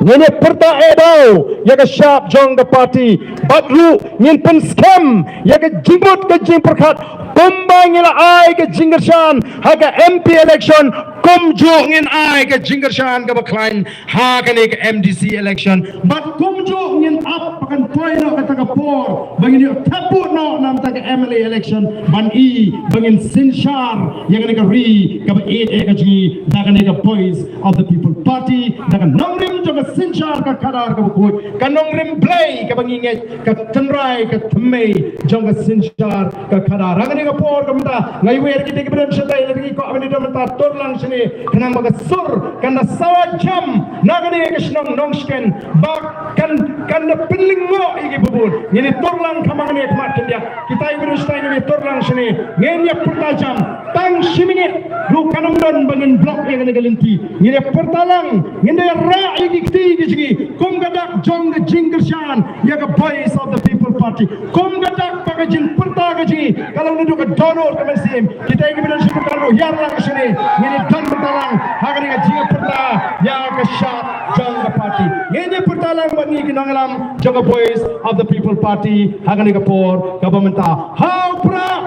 Ngin ïa pyrta eh daw ïa ka shap jong ka party. Bad ruh ngin pynskhem ïa ka jingmut ka jingpyrkhat kumba ngi la ai ka jingkyrshan ha ka M P election, kumjuh ngin ai ka jingkyrshan kaba khlaiñ ha kane ka M D C election. Bad kumjuh ngin ap ba kan poi noh kata ka por ba ngin ïoh thep vote noh na kata ka M L A election, ban i ba ngin synshar ïa kane ka ri kaba ïeit ïa ka jong ngi da kane ka Voice of the People Party, da ka nongrim jong ka synshar ka khadar kaba khuid, ka nongrim Blei kaba ngi ngeit, ka tynrai ka thymmei jong ka synshar ka khadar. Ha kane ka por ka mynta nga iwei ïa kita kiba don shatei, lada ngi kwah ban ïadon bynta, tur lang shane, khnang ba ka sur kan da sawa jam na kane ka shnong Nongshken, ba kan, kan da pynlyngngoh ïa ki bun. Ngin ïa tur lang kham ha kane ka khmat khyndiat. Kita kiba don shatei, ngin ïa tur lang shane, ngin ïa pyrta jam. Tang shi minit ruh kan ym don ba ngin block ïa kane ka lynti. Ngin ïa pyrta lang, ngin da ïa rah ïa ki kti ki jong ngi kum ka dak jong ka jingkyrshan ïa ka Voice of the People Party. Kum ka dak ba ka jingpyrta ka jong ngi ka long naduh ka dohnud ka mynsiem. Kita kiba don sha ka pyrta ruh, ïar lang shane, ngin ïa don bynta lang ha kane ka jingpyrta ïa ka shap jong ka party. Ngin ïa pyrta lang bad ngi ki nongïalam jong ka Voice of the People Party ha kane ka por kaba mynta. Ha u Prah!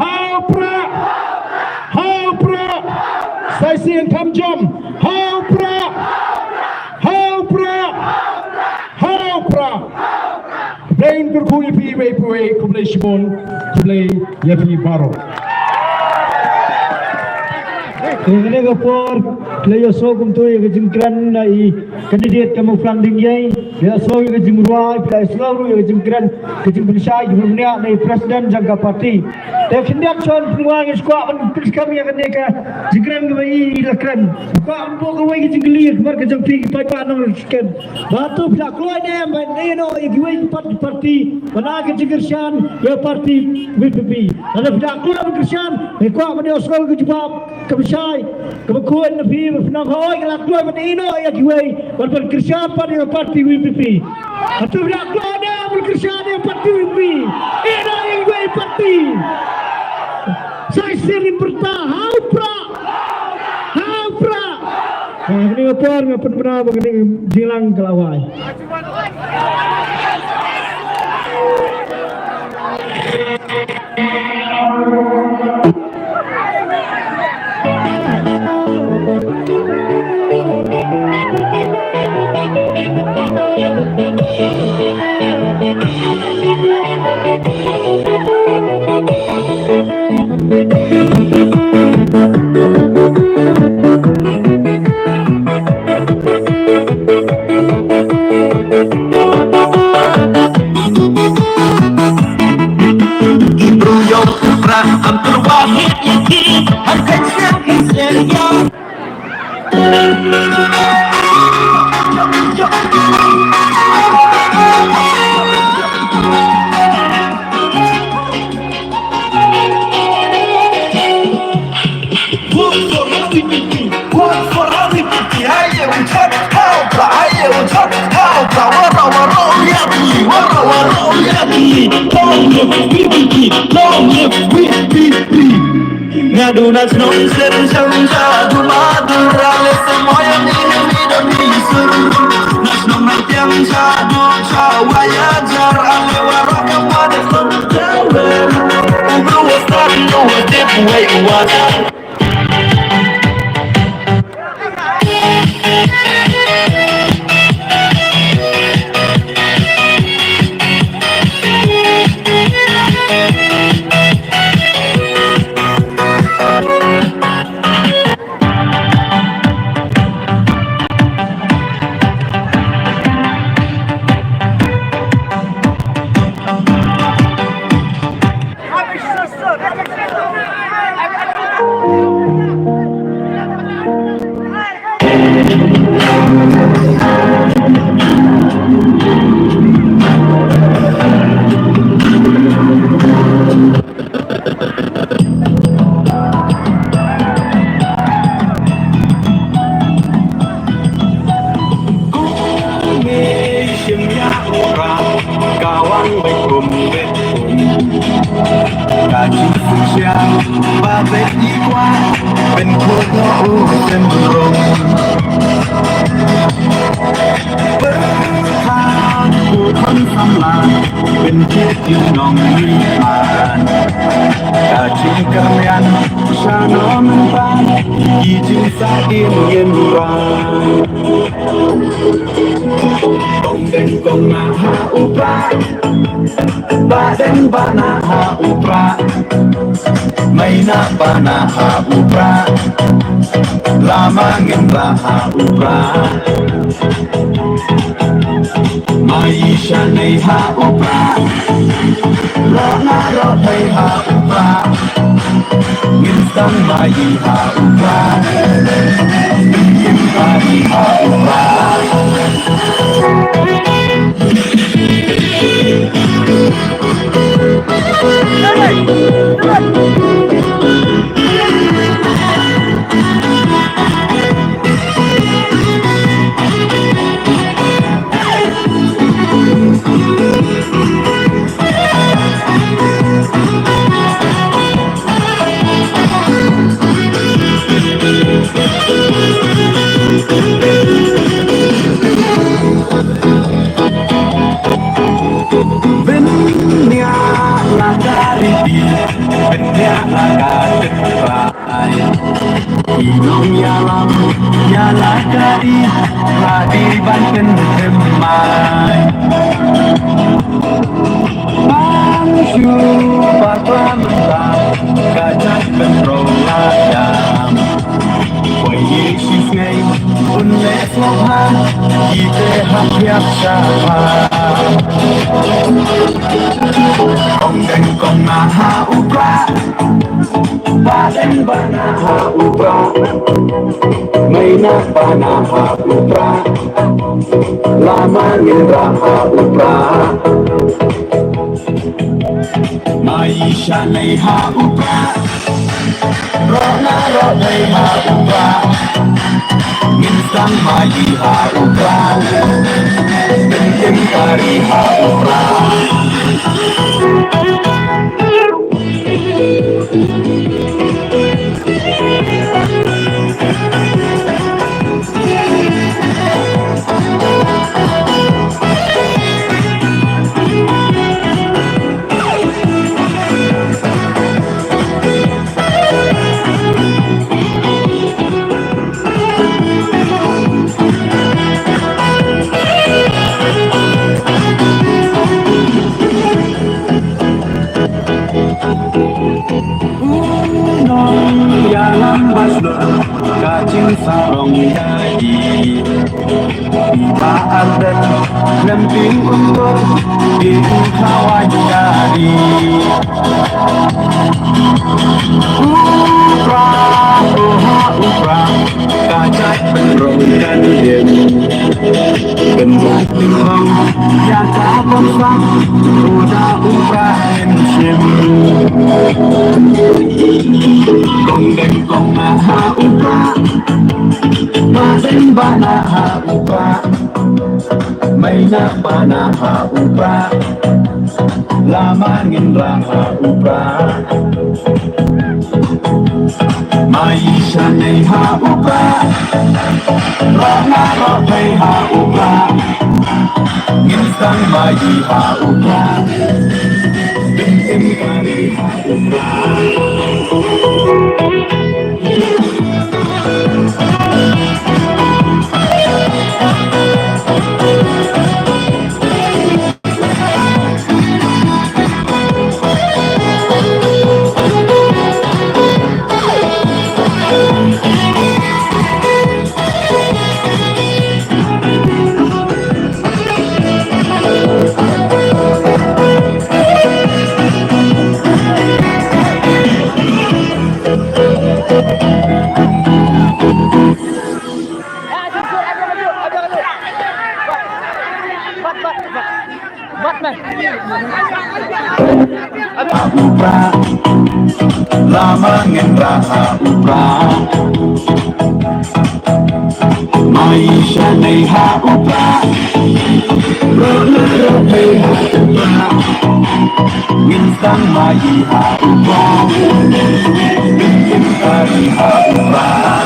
Ha u Prah! Ha u Prah! Sa shisien kham jam. Ha u Prah! Ha u Prah! Ha u Prah! Khublei, kyrkhu ïa phi iwei pa iwei, khublei shibun, khublei ïa phi baroh. Te ha kane ka por, phi la ïohsngew kumto ïa ka jingkren na i candidate ka Mawphlang Ding Yei, phi la ïohsngew ïa ka jingrwai, phi la ïohsngew ruh ïa ka jingkren, ka jingpynshai, jingpynbniah na i president jong ka party. Te khyndiat shon pynwai, nga sngewkwah ban pynskhem ïa kane ka jingkren kaba i la kren. Kwah ban buh kawei ka jingkylli, namar ka jong phi ki paidbah nong skhem. Ba to phi la kloi ne em ban ïehnoh ïa kiwei pat ki party ban ai ka jingkyrshan ïa ka party V P P? Lada phi la kloi ban kyrshan, nga kwah ban ïohsngew ka jubab kaba shai, kaba khuid na phi, ba phin ong hooid nga la kloi ban ïehnoh ïa kiwei ban, ban kyrshan pat ïa ka party V P P. Lada phi la kloi ne em, Kyrshan ïa parti ni, ïa da ïa iwei i parti. Sa shisien ngin pyrta, ha u Prah, ha u Prah. Ha kane ka por nga pynbna ba kane ka jingïalang ka la wai. Nga du na chnong Seren Seren, sa du ma du ra le sa moy ni ni da mi sur. Na chnong na tiang sa du cha wa ya jar ale wa ra ka wa de sun cha we. U bru wa star no wa dip wei wa. Ka jingpynshai ba beit i kwai, pynkhot noh u syndrome. Pyrkhat u khun samla, pynkit ïa u nongmihman. Ka jingkyrmen sha nongmihman, ki jingsahdien ngin rwai. Kong deng kong nah ha u Prah. Bah deng bah nah ha u Prah. Mei nah bah nah ha u Prah. Lama ngin rah ha u Prah. Mei shane ha u Prah. Roh nah roh dei ha u Prah. Ngin sdang mei ha u Prah. Ngin mei ha u Prah. Bniah la ka riti, bniah la ka trai. Ki nongïalam ïa la ka ri, la dei ban pynthymmai. Ban shu bakla mynta, ka jait pynroi la jam. Wei shi sngi un leh sngewbha, ki te hap ïap shabar. Kong deng kong nah ha u Prah. Bah deng bah nah ha u Prah. Mei nah bah nah ha u Prah. Lama ngin rah ha u Prah. Mei shane ha u Prah. Roh nah roh dei ha u Prah. Ngin sdang mei ha u Prah. Ngin Nongïalam ba shlur ka jingsarong ïa i. Ba artat lem ping un dur i u khawai ïa i. U Prah, o ha u Prah, ka jait pynrong kan ïem. Pynrong pynrong ïa ka bym sam, u da u Prah yn shim. Kong deng kong nah ha u Prah, ba deng ba nah ha u Prah. Mei na ba na ha u Prah, lama ngin rah ha u Prah. Mai sha nei ha u Prah, rah na rah pei ha u Prah. Ngin sdang mai ha u Prah, ding im kari ha u Prah. Ha u Prah, lama ngin rah ha u Prah. Mai sha nei ha u Prah, rah na rah pei ha u Prah. Ngin sdang mai ha u Prah, ngin kari ha u Prah.